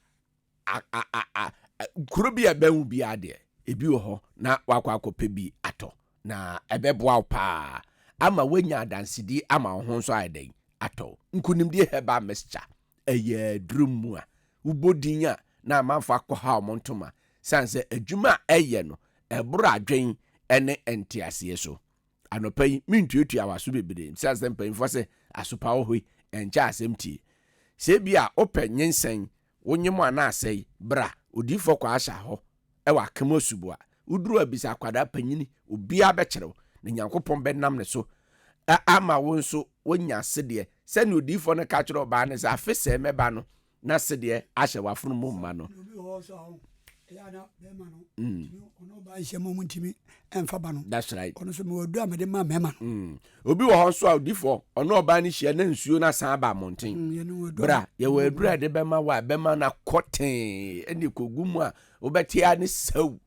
a a a a kuro bi a ɛbɛn wo biara deɛ, ebi wɔ hɔ na wakɔ akɔpɛ bi atɔ. Na ɛbɛboa wo paa ama woanya adansedie ama wo ho nso ayɛ dɛn atɔ wo. Nkunimdie Herbal Mixture, ɛyɛ aduro mu a wobɔ din a na amanfoɔ akɔha wɔn ntoma sane sɛ adwuma a ɛyɛ no ɛboro adwen ne nteaseɛ so. Anɔpa yi mentuatua w'aso bebree sane sɛ mpanyinfoɔ sɛ asopa wɔ hɔ yi ɛnkyɛ asɛm tie. Sɛ ebi a wopɛ nyinsɛn wonyem a na asɛe, bra odiyifoɔ Kwaasha hɔ wɔ Akem Asuboa. Woduru a bisa akwadaa panyini, obiara bɛkyerɛ wo, na Nyankopɔn bɛnam ne so ama wo nso woanya sedeɛ. Sɛdeɛ odiyifoɔ no ka kyerɛɛ ɔbaa no sɛ, Afe sɛɛ mɛba no, na sedeɛ ahyɛ w'afono mu ma no. That's right. Mm. Obi wɔ hɔ nso a odifoɔ ɔne ɔbaa no hyia na nsuo no asan aba mmɔnten. Mm, Bra, yɛwɔ aduru a yɛde bɛma wo a ɛbɛma no akɔ tee ɛne kɔgu mu a wobɛte ara ne saw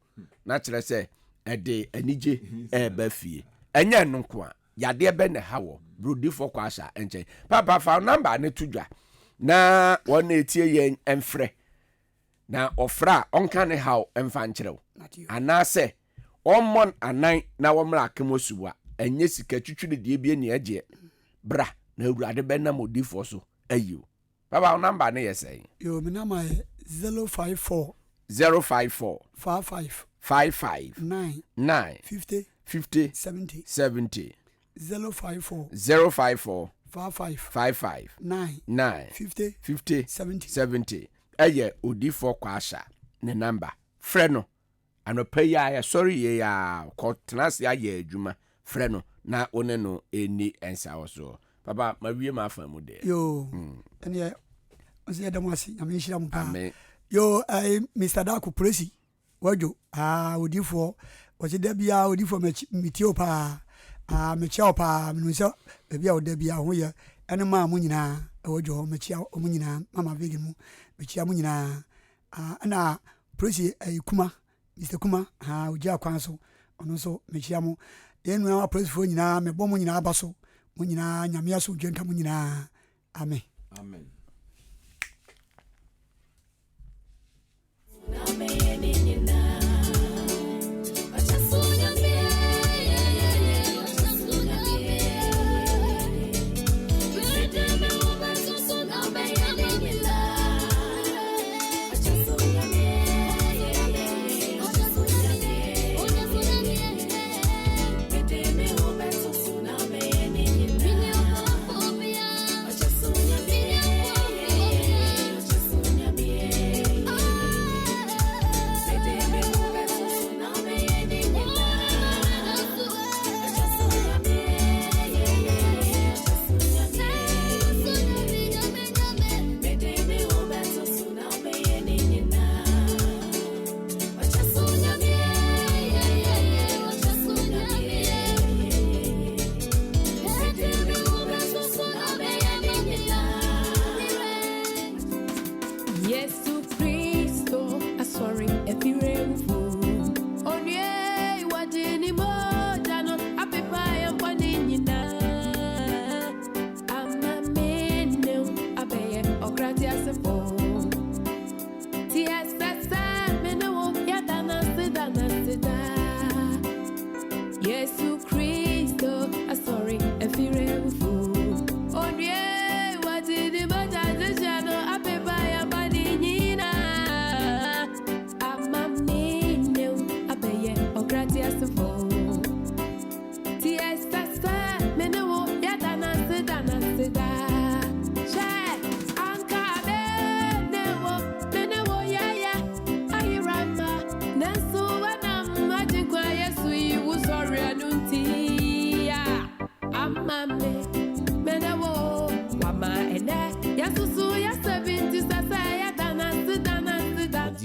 na kyerɛ sɛ ɛde anigye ɛreba fie. Ɛnyɛ ɛno nko a, yadeɛ bɛ na ɛha wɔ brodifoɔ kɔ ahyɛ nkyɛn. Papa fa namba no to dwa na wɔn na ɛtie yɛn mfrɛ na ɔfrɛ a ɔnka ne haw mfa nkyerɛ wo anaasɛ ɔmmɔ anan na wɔmmra akem asuwa ɛnyɛ sika twitwiri deɛ bi ani ɛgyeɛ bra na awurade bɛnam odifoɔ so ayi wo. Papa wo number no yɛ sɛn? Yoo me number yɛ 054. 054. 55. 55. 9. 9. 50. 50. 70. 70. 054. 054. 55. 55. 9. 9. 50. 50. 70. 70. Ɛyɛ odifoɔ Kwasha ne number. Frɛ no Anɔpa yi ara, yɛsɔre yie yi ara, kɔ tena ase ayɛ adwuma, frɛ no na wo ne no nni nsawɔsoɔ. Papa, mawie m'afa mu deɛ. Yoo, ɛneɛ, ɔsɛ yɛda mo ase, Nyame nhyira mo paa. Amen. Yoo, ɛɛ, Mr. Darko, Presi, wadwo, aa, odifoɔ, ɔsɛ da biara odifoɔ metie wo paa, aa, mekyia wo paa, menim sɛ baabi a ɔda biara ho yɛ, ɛne maa mo nyinaa, ɛwɔ dwo hɔ, mekyia wɔn nyinaa, mama Vigi mu, mekyia mo nyinaa, Ah ɛna polisi ɛyi kuma Mister Kuma ah ogyina kwan so ɔno nso mekyia mo yɛn nua apolisifoɔ nyinaa mebɔ mo nyinaa aba so mo nyinaa nyame asomdwe nka mo nyinaa amen. Amen.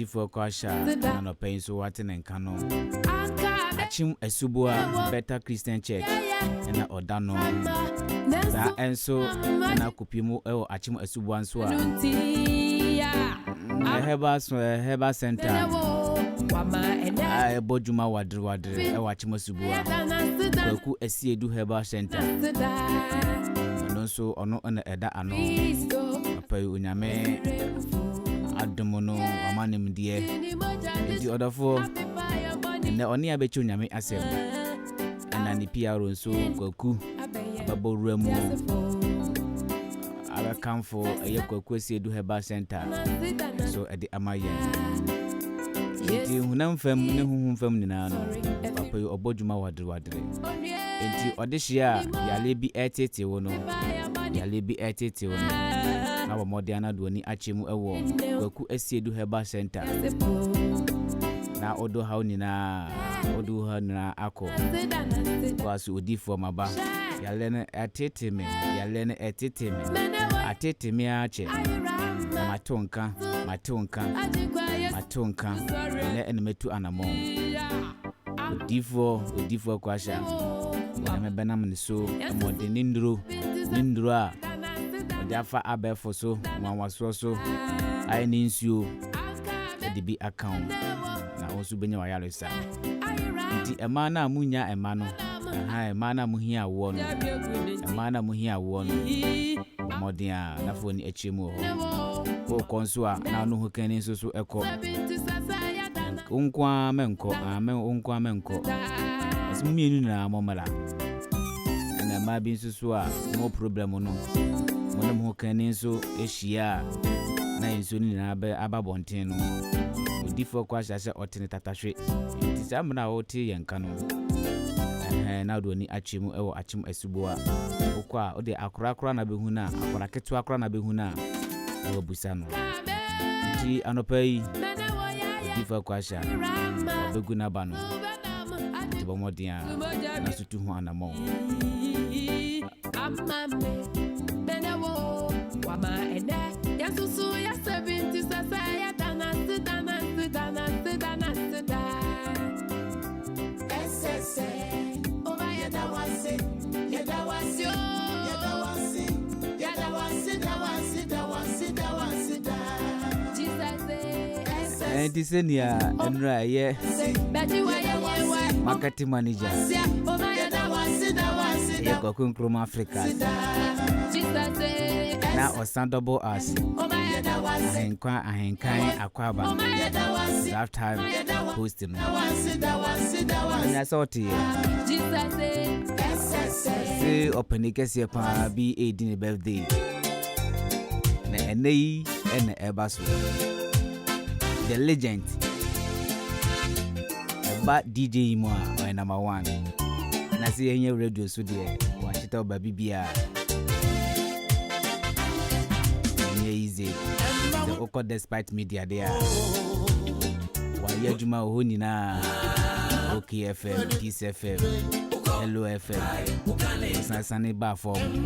Odiyifoɔ Kwasha na anɔpa yi nso wate ne nka no. Akyem Asuboa Bethel Christian Church na ɔda no. Saa nso na akɔpie mu wɔ Akyem Asuboa nso a Herbal, Herbal Center a ɛbɔ dwuma waderewadere wɔ Akyem Asuboa. Kwaku Asiedu Herbal Center. Ɔno nso ɔno na ɛda ano. Papa yi Onyame adom no wama nimdeɛ. Nti ɔdɔfoɔ, ɛnɛ ɔne abɛkyɛ Onyame asɛm. Ɛna ne PRO nso Kwaku abɛbɔ wura mu abɛkamfo ɛyɛ Kwaku Asiedu Herbal Center nso ɛde ama yɛn. Nti honam fam ne honhom fam nyinaa no, papa yi ɔbɔ dwuma waderewadere. Enti ɔdehyeɛ a yareɛ bi reteetee wo no, yareɛ bi reteetee wo no, na bɔ mmɔden ara de w'ani akyɛ mu wɔ Kwaku Asiedu Herbal Center. Na wode wo haw nyinaa, wode wo haw nyinaa akɔ. Kɔ so odiifoɔ maba. Yareɛ no ɛteetee me, yareɛ no ɛteetee me. Ateetee me ara kyɛ. Na mate wo nka, mate wo nka, mate wo nka. Ɛnnɛ ɛna matu anammɔn. Odiyifoɔ, Odiyifoɔ Kwasha, Onyame bɛnam ne so ma ɔde ne nnuro, ne nnuro a ɔde afa abɛɛfo so, nwanwasoɔ so, ayɛ ne nsuo de bi aka wo, na wo nso bɛnya w'ayaresa. Nti mmaa no a monnya mma no, aha, mmaa no a mohia awoɔ no, mmaa no a mohia awoɔ no, bɔ mmɔden a na fa w'ani akyerɛ mu wɔ hɔ. Wokɔ nso a, na wo ne ho kani nso so kɔ. Wo nko ara mɛnkɔ, ah, mɛ, wo nko ara mɛnkɔ. Ɔsɛ mo mmienu nyinaa mo mmra. Ɛna mmaa bi nso so a mo problem no, mo ne mo ho kani nso ahyia a, na nsuo no nyinaa bɛ aba abɔnten no. Odifoɔ kɔ ahyɛ sɛ ɔte ne tatahwe. Nti saa mmerɛ a wote yɛn nka no, ɛhɛn, na wode w'ani akyerɛ mu wɔ akyem asuboa. Wokɔ a, wode akora koraa na bɛhu no a, akora ketewa koraa na bɛhu no a, na wabusa no. Nti anɔpa yi, Odiyifoɔ Kwasha, ɔbɛgu n'aba no. Nti bɔ mmɔden a na so tu ho anammɔn. Ɛnti sɛnea nnora ɛyɛ marketing manager ɛyɛ Kwaku Nkrumah Africa na ɔsan double as ahenkwa ahenkan akwaaba that time host no ɛnya sɛ ɔteɛ se ɔpani kɛseɛ paa bi ɛredi ne birthday na ɛnɛ yi ɛna ɛba so the legend ɛba dj yi mu a ɔyɛ number one na sɛ yɛnyɛ radio so deɛ wahyetɛ ɔba bibiaa ɛnyɛ easy sɛ wokɔ despite media deɛ a wayɛ adwuma wɔ hɔ nyinaa okfm peace fm hello fm ɔsansane baa fam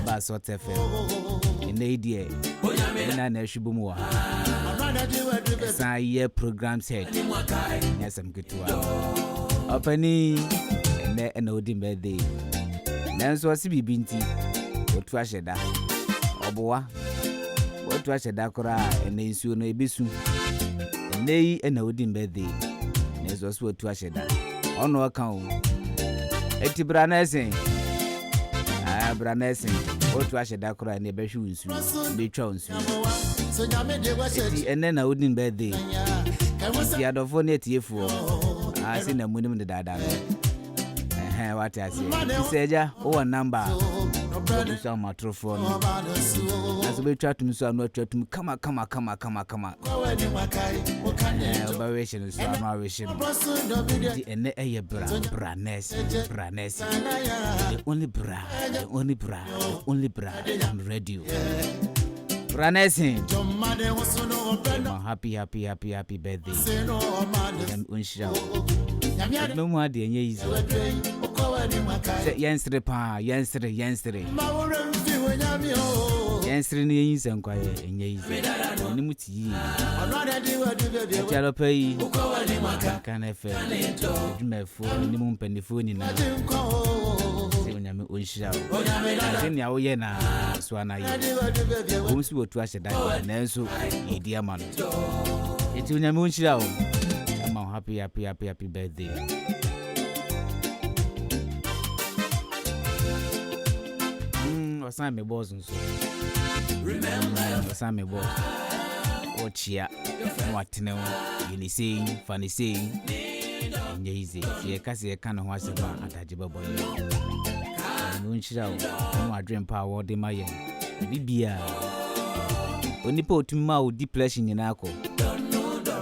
baa salt fm ɛnɛ yi deɛ ɛna na ɛhwe bom wɔ ha ɛsan yɛ programs head nyɛ asɛm ketewa ɔpani ɛnɛ ɛna odi birthday nanso ɔse biribi nti wɔtu ahyɛ da ɔboa Woatu ahyɛ da koraa a, ɛnɛ nsuo no ɛbɛsu. Ɛnɛ yi ɛna wodi birthday. Nanso ɔso watu ahyɛ da. Ɔno ɔka o. Eti bra na ɛsen. Ah, bra na ɛsen. Woatu ahyɛ da koraa ɛnɛ ɛbɛhwe wo nsuo. Ɛbɛtwa wo nsuo. Eti ɛnɛ na wodi birthday. Eti adɔfoɔ ne atiefoɔ. Ah, se na munim dedaada no. Ɛhɛn, wate aseɛ. Nti sɛ agya, wowɔ namba a, wobɛgu so ahomatorofoɔ no. Na sɛ wobɛtwa atom so a, na watwa atom kama kama kama kama kama. Ɛhɛn, wobɛwehye no so a, na wawehye no. Nti ɛnɛ ɛyɛ bra, bra nɛɛse, bra nɛɛse. The only bra, the only bra, the only bra on radio. Bra nɛɛse. Ma happy happy happy happy birthday. Nyame ɔnhyira wo. Adwuma mu adeɛ ɛnyɛ easy. Sɛ yɛnsere paa, yɛnsere, yɛnsere. Yɛnsere no yɛnyi sɛ nkwa yɛ ɛnyɛ yi sɛ anim te yie. Ɛti anɔpa yi Akan FM adwumayɛfoɔ anim mpanimfoɔ nyinaa sɛ Onyame ɔnhyira wo sɛnea woyɛ na so ana yɛ wɔm so wɔtu ahyɛ da nanso yɛdi ama no ɛti Onyame ɔnhyira wo ama wo happy happy happy happy birthday. Ɔsan me boss nso. Ɔsan me boss. Ɔkyia na watene ho. Yɛ ne sei, fa ne sei. Ɛnyɛ easy. Sɛ yɛka sɛ yɛka ne ho asɛm a, adagye bɛbɔ yɛn. Ɛno nhyira wo. Ne wadwen pa a wɔde ma yɛn. Biribiara. Onipa a otumi ma wo depression nyinaa kɔ.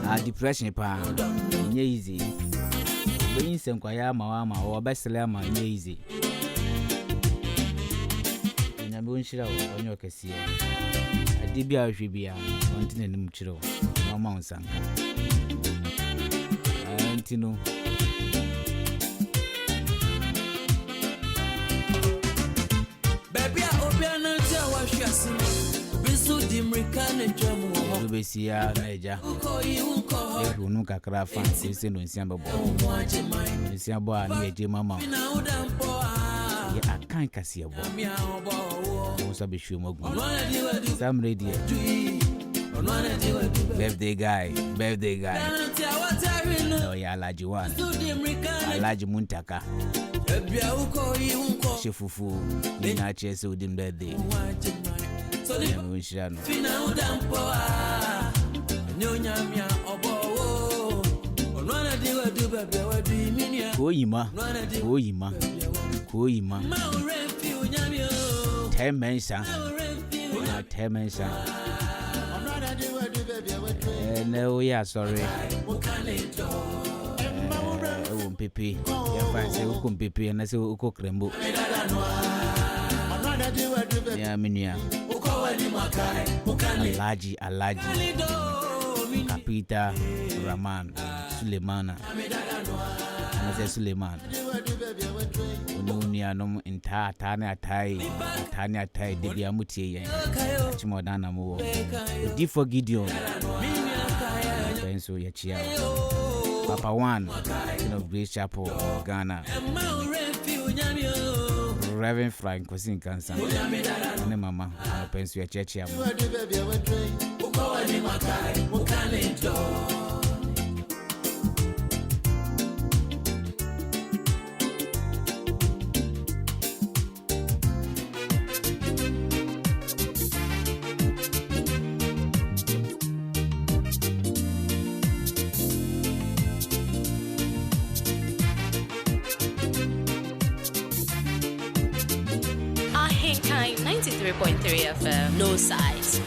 Ah, depression paa. Ɛnyɛ easy. Wobɛyi nsɛnkwayɛ ama wo ama wo, ɔbɛsere ama ɛnyɛ easy. Onyame ɔnhyira wo, ɔnyɛ ɔkɛseɛ. Adeɛ bi a wohwɛ biara, ɔnte n'anim kyerɛ wo, na ɔma wo nsa nka. Nti no, Baabi a obi anante a wahwe ase no, obi nso di mmirika na atwa mu wɔ hɔ. Wobɛsi ya na agya. Wokɔ yi wonkɔ hɔ. Ɛhwɛ no kakra fa nti sɛ no nsia bɛbɔ. Wo ho agye man. Nsia bɔ a ne yɛgye mama. Fi na woda mpo a. Yɛ akan kaseɛ bɔ. Nyame a ɔbɔ wo. Wo nsa bɛhwie mu agu. Ɔno ara di w'adu. Saa mmerɛ deɛ. Du yi. Ɔno ara di w'adu bɛ. Birthday guy, birthday guy. Anante a watare no. Na ɔyɛ Alhaji One. Nso di mmirika na Alhaji Muntaka. Baabi a wokɔ yi wonkɔ. Hyɛ fufuo. Ne nyinaa kyerɛ sɛ wodi birthday. Wo ho agye man. So nipa Nyame ɔnhyira no. Fi na woda mpo a. Ɛnyɛ Onyame a ɔbɔ wo. Ɔno ara di w'adu baabi a w'adu yi, me nua. Koyima, Ɔno ara di Koyima, baabi a w'adu. Koyima. Ma wo werɛ mfi Onyame o. Tɛ mɛnsa. Ma wo werɛ mfi Onyame. Na tɛ mɛnsa. Ɛnɛ woyɛ asɔre. Ɛwɔ mpepe. Yɛmfa sɛ wokɔ mpepe anaasɛ wokɔ Krembo. Nea me nua. Alhaji, Alhaji. Kapita Rahman Sulemana. Anaasɛ Suleiman. Wo ne wo nuanom ntaa ataa ne atae ataa ne atae da bia motie yɛn. Akyemɔdan na mowɔ. Odiyifoɔ Gideon. Bɛn nso yɛkyia wo. Papa One, King of Grace Chapel, Ghana. Reverend Frank Kwesi Nkansa. Ne mama, anɔpɛ nso yɛkyeakyea mo. Ahenkan 93.3 FM. No size.